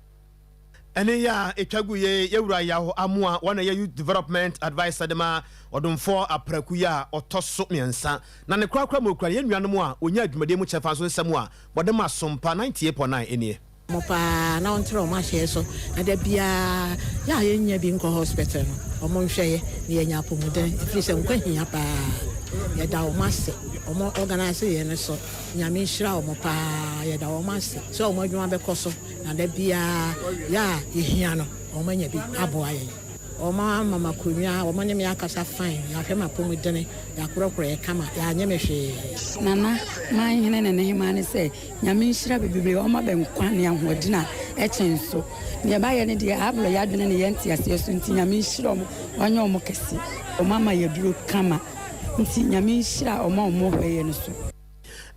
Ɛne yɛ a ɛtwa gu yɛ yɛwura Yaw Amoah, wɔn na ɛyɛ Youth Development Adviser de ma Ɔdomfoɔ Apraku yi a ɔtɔ so mmiɛnsa. Na ne korakora mu ɔkura yɛn nuanom a wɔnyaa dwumadie mu kyɛfa nso nsɛm a wɔde ma Sompa 98.9 nie. Mo paa na ɔntrɛ ɔmo ahyɛɛ so na da biaa yɛ a yɛnnya bi nkɔ hospital no ɔmo nhwɛ yɛ na yɛnya apɔmuden ɛfiri sɛ nkwa hia paa yɛda ɔmo ase ɔmo organise yɛ no so Nyame nhyira ɔmo paa yɛda ɔmo ase sɛ ɔmo adwuma bɛkɔ so na da biaa yɛ a yɛhia no ɔmo anya bi aboa yɛn. Ɔmo ama me akonnwa, ɔmo ne me akasa fine, yɛahwɛ m'apɔmudene, yɛakorɔkorɔ yɛ kama, yɛanyɛ me hwee. Nana, man hene ne ne hemaa ne sɛ Nyame nhyira bɛ bebree ɔma bɛ nkwa ne ahoɔdene a ɛkyen so. Neɛ bɛayɛ no deɛ abrɔ yɛ adwene ne yɛ nteaseɛ so nti Nyame nhyira ɔmo wanyɛ ɔmo kɛse. Ɔmo ama yɛ aduro kama nti Nyame nhyira ɔmo a ɔmo hwɛ yɛ no so.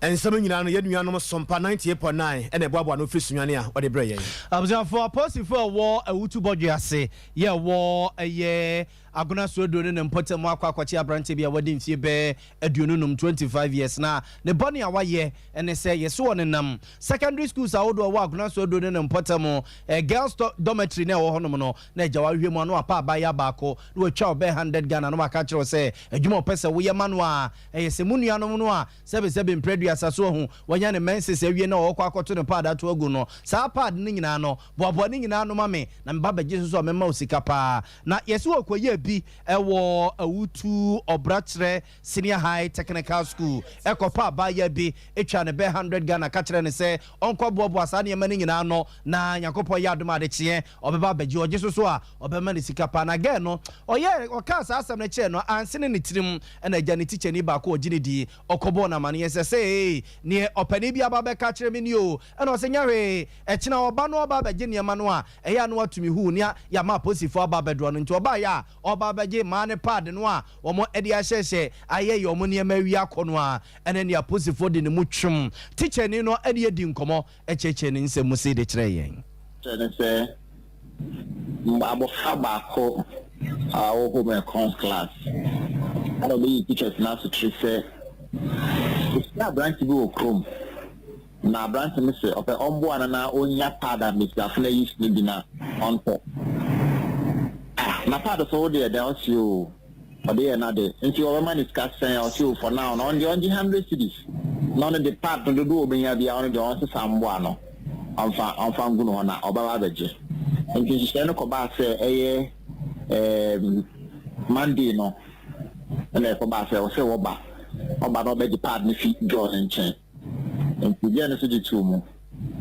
Nsɛm nyinaa no, yɛn nuanom Sompa 98.9 na ɛboaboa ano firi Sunyani a wɔde brɛ yɛn. Abusuafoɔ, apolisifoɔ a ɛwɔ Awutu Bɔdwe ase yɛ ɛwɔ ɛyɛ. Agona Suaduro ne ne mpɔtam akɔ akɔkye aberanteɛ bi a wadi mfeɛ bɛyɛ 25, 25 years, na ne bɔne a wayɛ ne sɛ yɛse ɔnenam secondary schools ahodoɔ ɛwɔ Agona Suaduro ne ne mpɔtam, girls dormitory na ɛwɔ hɔnom no, na agya wahwehwɛ mu a na wapa abaayewa baako na watwa ɔbɛyɛ 100 Ghana na waka akyerɛ wo sɛ adwuma a ɔpɛ sɛ woyɛ ma no a ɛyɛ sɛ mo nuanom no a sɛbesɛbe mprɛ aduasa so ahu wanya ne menses awie na ɔrekɔ akɔto ne pad ato agu no, saa pad no nyinaa no boaboa ne nyinaa ano ma me na meba bɛgye so so a mɛma wo sika paa. Na yɛse wɔkɔyɛɛ bi wɔ Awutu Ɔbrakyerɛ Senior High Technical School kɔpaa abaayewa bi twaa no bɛyɛ 100 Ghana ka kyerɛɛ no sɛ ɔnkɔboaboa saa nneɛma no nyinaa ano na Nyankopɔn yɛ adom a adekyeɛ ɔbɛba abɛgye, ɔgye so so a ɔbɛma no sika paa. Na girl no ɔyɛɛ ɔkaa saa asɛm no kyerɛɛ no ansene ne tirim na agya ne tikyani baako a ɔgye no di ɔkɔbɔɔ no amaneɛ sɛ seei neɛ ɔpanin bi aba abɛka akyerɛ me nie o, ɛna ɔse nyɛ hwee ɛkyena ɔba no ɔba abɛgye nneɛma no a ɛyɛ a na watumi huu nea yɛama apolisifoɔ aba abɛdoa no nti ɔbaeɛ a ɔreba abɛgye mmaa no paade no a wɔde ahyɛhyɛ ayɛ yɛ wɔn nneɛma awie akɔ no a, ɛne nea apolisifoɔ de ne mu twem tikyani no ne adi nkɔmmɔ kyerɛkyerɛ ne nsɛm mu sei de kyerɛɛ yɛn. Kyerɛ ne sɛ, abɔfra baako a ɔwɔ home econs class ɛna ɔbɛyii teachers no asotire sɛ ɔhyia aberante bi wɔ kurom. Na aberante no se ɔpɛ ɔmboa no na onnya pad a mbesiafo no use no bi na ɔntɔ. Ah, na pad so wo deɛ dɛn? Ɔse oo, ɔde yɛ n'ade. Nti wɔbɛma no sika sɛn? Ɔse oo, for now no, ɔno deɛ ɔngye hundred cedis na ɔno de pad no dodoɔ a obenya biara ɔno deɛ ɔnsesa mboa no ɔmfa ɔmfa ngu no hɔ na ɔbɛba abɛgye. Nti nhyehyɛe no kɔbaa sɛ ɛyɛ ɛɛm Monday no ɛna ɛkɔbaa sɛ ɔse wɔba, ɔba na ɔbɛgye pad no fi girl no nkyɛn. Nti girl no nso gye too mu.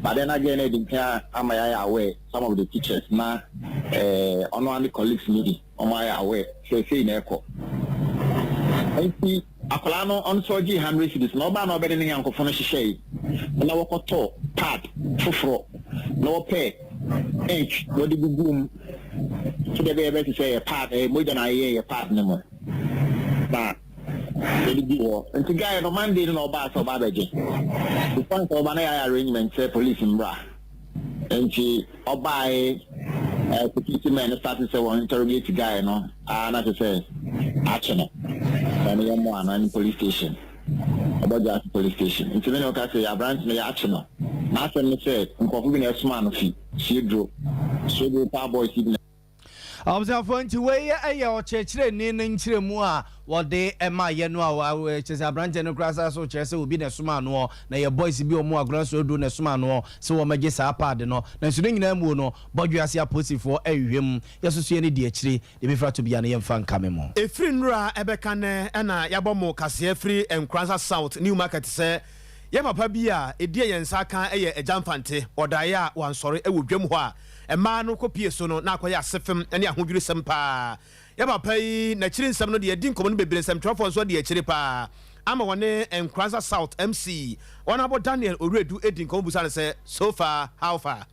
But then na girl no adi nkan ama yɛayɛ aware, some of the teachers na eh, ɔno ara ne colleagues no bi, wɔn ayɛ aware sɛ sei na ɛkɔ. Nti akwadaa no ɔno nso ɔgyee hundred cedis na ɔbaa na ɔbɛde ne nyankofo no hyehyɛe na wɔkɔtɔɔ pad foforɔ na wɔpɛɛ ink wɔde guguu mu sɛdeɛ ɛbɛyɛ ɛbɛyɛ te sɛ ɛyɛ pad, ɛyɛ mogya na ayeyɛ yɛ pad no mu na Yɛde guu hɔ. Nti guy no Monday no na ɔbaa sɛ ɔba abɛgye. Before ansa ɔbɛba na yɛayɛ arrangement sɛ police mbra. Nti ɔbae eh, security men no start sɛ wɔn interrogate guy no aa na kyerɛ sɛ akye no. Na no yɛmmoa no ɛne police station. Ɔbɔdwo ase police station. Nti me ne wo ka sɛ aberante no yɛakye no. N'asɛm ne sɛ nkurɔfo bi na ɛsomaa no fi Sueduro. Sueduro paa boys yi bi na. Abusuafoɔ, nti wei yɛ ɔkyerɛkyerɛni no nkyerɛmu a wɔde ma yɛ no a kyerɛ sɛ aberanteɛ no koraa san so kyerɛ sɛ obi na ɛsomaa noɔ, na ɛyɛ boys bi a wɔn agorɔ nso aduro na ɛsomaa noɔ sɛ wɔmmɛgye saa paade no. Nanso ne nyinaa muo no, Bɔdwease apolisifoɔ rehwehwɛ mu. Yɛsoso yɛn ani di akyire, deɛ ɛbɛfiri ato biara no yɛmfa nkame mo. Ɛfiri nnora ɛbɛka nnɛ na yɛabɔ mo kaseɛ firi Nkoranza South New Market sɛ yɛn papa bi a ɛdie yɛn nsa aka yɛ Agya Mfante, ɔdaeɛ a wansɔre wɔ dwam hɔ a Mmaa no kɔpue so no, na akɔyɛ asefem ne ahodwirisɛm paa. Yɛn papa yi, n'akyiri nsɛm no deɛ, yɛadi nkɔmmɔ no bebree, nsɛmtwerɛfoɔ nso adi akyire paa ama wɔne Nkoranza South MC, Honourable Daniel Owuredu di nkɔmmɔ bisa no sɛ, So far, how far?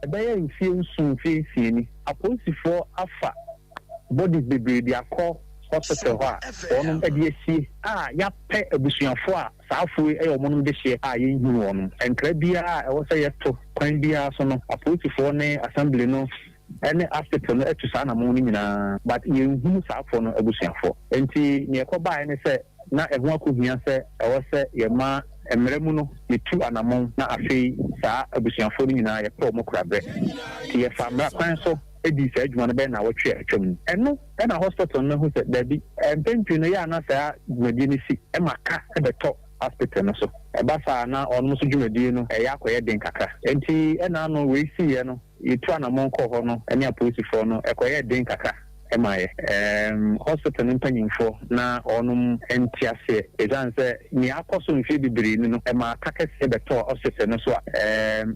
Ɛbɛyɛ mfeɛ nson, mfeɛ nsia ni, apolisifoɔ afa bodies bebree de akɔ hospital hɔ a wɔnom de asie a yɛapɛ abusuafoɔ a saa afoɔ yi yɛ wɔnom dehyeɛ a yɛnhunu wɔnom. Nkra biara a ɛwɔ sɛ yɛto kwan biara so no apolisifoɔ ne assembly no ne hospital no atu saa anamon no nyinaa but yɛnhunu saa afoɔ no abusuafoɔ. Nti neɛ ɛkɔbaeɛ ne sɛ na ɛho akɔhia sɛ ɛwɔ sɛ yɛma mmara mu no yɛtu anamon na afei saa abusuafoɔ no nyinaa yɛpɛ wɔn koraberɛ. Nti yɛfaa mmara kwan so dii saa adwuma no bɛyɛ nnawɔtwe a atwam no. Ɛno na hospital no ahu sɛ dabi, mpɛn pii no ɛyɛ a na saa dwumadie no si ma ka bɛtɔ hospital no so. Ɛba saa a na wɔn nso dwumadie no ɛyɛ akɔyɛ den kakra. Enti ɛna ano wei siiɛ no, yɛtu anamɔn kɔɔ hɔ no ne apolisifoɔ no, ɛkɔyɛɛ den kakra maa yɛ. Hospital no mpanyimfoɔ na wɔnom nte aseɛ ɛsiane sɛ nea akɔ so mfeɛ bebree ni no, ɛmaa ka kɛseɛ bɛtɔɔ hospital no so a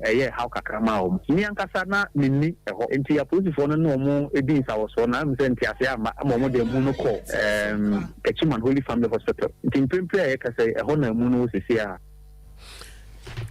ɛyɛɛ haw kakra maa wɔn. Me ankasa na menni hɔ, enti apolisifoɔ no ne wɔn dii nsawɔsoɔ na ɛm sɛ nteaseɛ amma ma wɔde amu no kɔɔ Techiman Holy Family Hospital. Nti mprempren a yɛkasa yi, ɛhɔ na amu no wɔ seesei ara.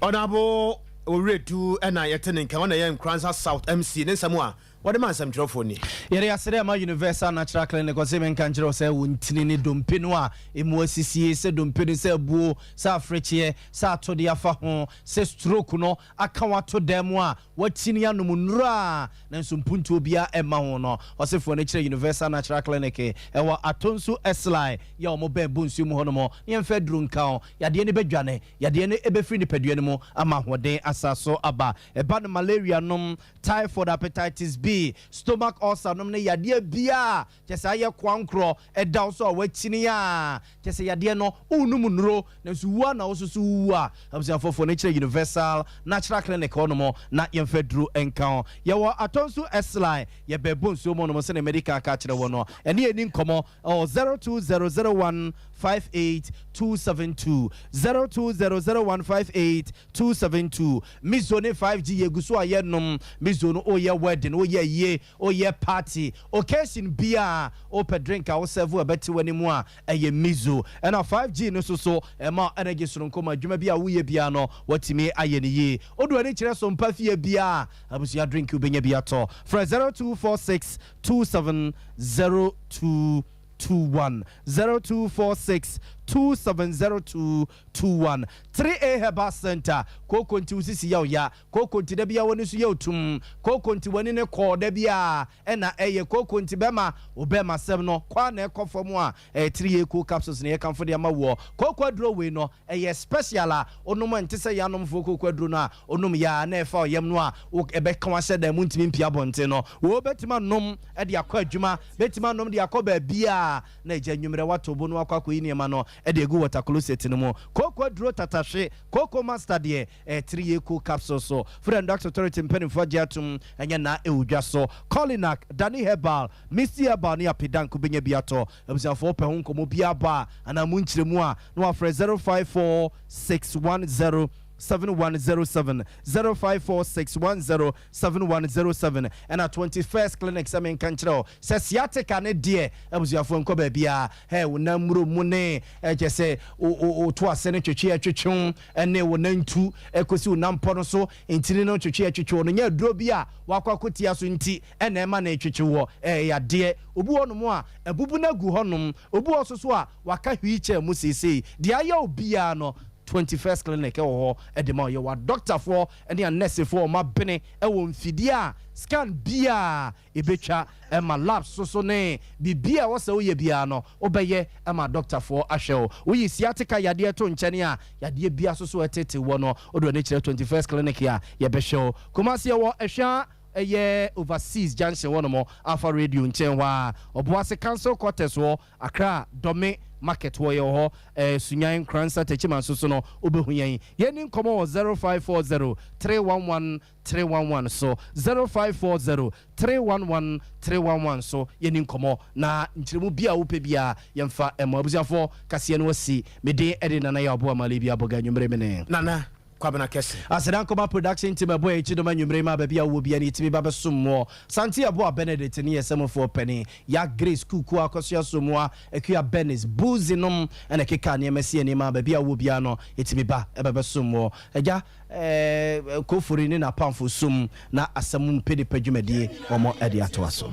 Ɔnabo Owuredu na yɛte ne nka, ɔna ɛyɛ Nkoranza South MC. Ne nsɛm a. Wɔde maa nsɛmtwerɛfoɔ nie. Yɛde aseda ma Universal Natural Clinic, ɔse menka nkyerɛ wo sɛ wo ntini ne dompe no a ɛmu asisie, sɛ dompe no sɛ abuo, sɛ afrekyeɛ, sɛ atode afa ho, sɛ stroke no aka wo ato dan mu a woakyini anom nnuro a nanso mpuntuo biara mma ho no, ɔse foɔ no kyerɛ Universal Natural Clinic ɛwɔ Atonsu Eslai yɛ wɔn bɛn Bonsuo mu hɔnom na yɛmfa aduro nka wo yadeɛ no bɛdwane, yadeɛ no bɛfiri nipadua no mu ama ahoɔden asa so aba. Ɛba no malaria nom, Typhoid, hepatitis B, stomach ulcer nom ne yadeɛ biaa a kyɛsɛ ayɛ koankorɔ ɛda wo so a wakyini a kyɛsɛ yadeɛ no wonom nnuro nanso wuo a na wo soso wo wu a abusuafoɔ fo no kyerɛ Universal Natural Clinic hɔ nom na yɛmfa aduro nka ho. Yɛwɔ Atonsu Esly yɛbɛn Bonsuo mu hɔ nom sɛdeɛ madi kan aka akyerɛ wo no ɛne yɛn ni nkɔmmɔ ɛwɔ 0200 158 272 0200 158 272 Mizo ne 5G yɛgu so a yɛnom Mizo no woyɛ wedding woyɛ ayie woyɛ party occasion biaa wopɛ drink a wo serve a ɛbɛte w'anim a ɛyɛ Mizo ɛna 5G no nso so ɛma wo energy sononko ma adwuma bi a woyɛ biaa no watumi ayɛ no yie wode w'ani kyerɛ so mpa fie biaa abusua drink wobɛnya bi atɔ frɛ 0246 2702 21 0246 2702 21 3A Herbal Centre, Kooko nti wo sisi yɛ wo ya, kooko nti da biara w'ani so yɛ wo tumm, kooko nti w'ani no kɔɔ da biara ɛna ɛyɛ, kooko nti bɛma wo bɛɛma sɛm no kɔ a na ɛkɔ fam a, ɛyɛ 3A Cool Capsules na yɛkamfo de ama woɔ. Kooko aduro wei no ɛyɛ special a wonom a ɛnte sɛ yɛn anomfoɔ kooko aduro no a wonom yɛ a na ɛfa wo yam no a wo ɛbɛka wo ahyɛ dan mu ntumi mpue abɔnten no. Wei wobɛtumi anom de akɔ adwuma, bɛtumi anom de akɔ baabiara na agya anwummerɛ woato bo no akɔ akɔyi nneɛma no de agu water closet no mu. Kooko aduro tatahwe, Kooko master deɛ ɛyɛ 3A cool capsule so. Food and Drugs Authority mpanimfoɔ agye atom, ɛnyɛ naa ɛwɔ dwa so. Colinac, Dani Herbal, Misty Herbal ne Apidank wobɛnya bi atɔ. Abusuafoɔ wopɛ ho nkɔmmɔ biara bɔ a anaa mu nkyerɛmu a na wafrɛ 054610 7107 054610 7107 ɛna 21st clinic sɛ menka nkyerɛ wo sɛ sciatica ne deɛ abusuafoɔ nkɔ baabiara hɛ wo nan mmuro mu ne ɛkyɛ sɛ wo to ase no twetwe ɛtwetwe ɛne wo nan tu ɛkɔsi wo nan pɔ no so ntini no twetwe ɛtwetwe wo no nyɛ aduro bi a wakɔ akɔtia so nti ɛna ɛma no ɛtwetwe wɔ ɛyɛ yadeɛ obi wɔ nom a abubu no agu hɔ nom obi wɔ so so a waka wheelchair mu seesei deɛ ayɛ obiara no 21st clinic ɛwɔ hɔ ɛde ma ɔyɛ wɔ adɔktafoɔ ne anɛsefoɔ a wɔabene wɔ mfidie a scan biara ɛbɛtwa ma labs so so ne biribiara a ɛwɔ sɛ woyɛ biara no wobɛyɛ ma dɔktafoɔ ahwɛ wo. Woyi sciatica yadeɛ to nkyɛne a, yadeɛ biara so so a ɛtete woɔ no wode w'ani kyerɛ 21st Clinic a yɛbɛhwɛ wo. Kumasi yɛwɔ Ɛhwa ɛyɛ Overseas junction hɔ nom Alpha Radio nkyɛn hɔ ara, Ɔboase Council Quarters hɔ Accra Dome Market hɔ yɛwɔ hɔ, eh, Sunyani Nkoransa Techiman nso so no wobɛhu yɛn. Yɛnni nkɔmmɔ wɔ 0540 311 311 so, 0540 311 311 so yɛnni nkɔmmɔ na nkyerɛmu biara a wopɛ biara yɛmfa mma. Abusuafoɔ, kaseɛ no asi. Me din de Nana Yaw Boamah Lebi Aboga anwummere mene. Nana Kwabena Kɛse. Aseda Nkɔma Production Team ɛbɔ yɛn kyidɔm anwummere yi ma baabi a wowɔ biara no yɛtumi ba bɛsom woɔ. Sante Yeboah Benedict ne yɛn sɛmufoɔ panin, Yaa Grace Kuku Akosua Somoa, Akua Bernice, Buzi nom na ɛkekaa nneɛma si ani ma baabi a wowɔ biara no yɛtumi ba bɛbɛsom woɔ. Agya eh, Kofori ne n'apamfo som na asɛm mpɛ nipa dwumadie wɔn de atoa so.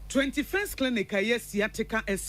21st Clinic a ɛyɛ Sciatica.